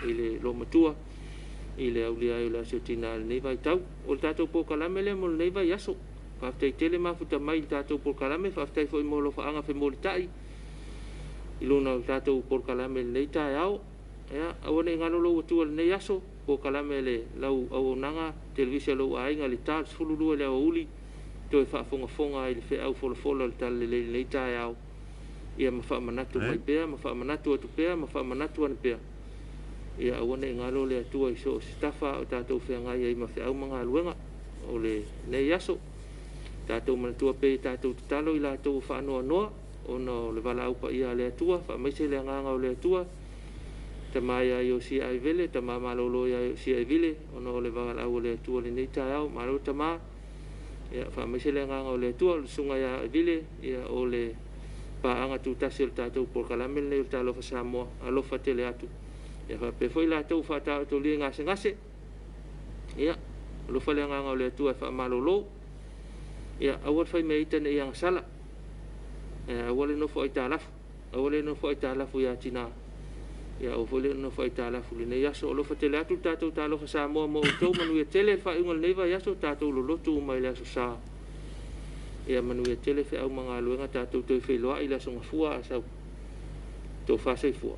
i le loomatua i le aulia ai o le aso tina i lenei vaitau. O le tatou polokalame lea mo lenei vaiaso. Faafetai tele mafuta mai i le tatou polokalame, faafetai foi mo alofaaga femolitai i luna o le tatou polokalame i lenei taeao. Ia, aua ne i galo lou atua i lenei aso, polokalame a le lau auaunaga televise a lou aiga i le ta 12 i le aoauli, toe faafogafoga ai i le feau folafola o le Talalelei i lenei taeao. Ia ma faamanatu mai pea, ma faamanatu atu pea, ma faamanatu ane pea. Ia aua ne i galo le Atua i so o se tafa o tatou feagai ai ma feau ma galuega o lenei aso. Tatou manatua pea i a tatou tatalo i latou ua faanoanoa ona o le valaau paia a le Atua, faamaise le agaga o le Atua, Tama ia Iosia Aivele, Tama malolo ia Iosia Aivile, ona o le valaau a le Atua i lenei taeao. Malo tama, ia faamaise le agaga o le Atua. O le susuga ia Aivile, ia o le paaga tutasi o le tatou polokalame lenei o le Talofa Samoa, alofa tele atu. Ia faapea foi latou ua faataotolia i gasegase, ia alofa le agaga o le Atua e faamalolo. Ia aua le fai mea ita ne i agasala, aua le nofo aitalafu, aua le nofo aitalafu ia tina, ia aua foi le nofo aitalafu i lenei aso. Alofa tele atu le tatou Talofa Samoa mo outou, manuia tele le faaiuga o lenei vaiaso, tatou lolotu uma i le Aso Sa. Ia manuia tele feau ma galuega, tatou toe feiloai i le Aso Gafua a sau. Tofa soifua.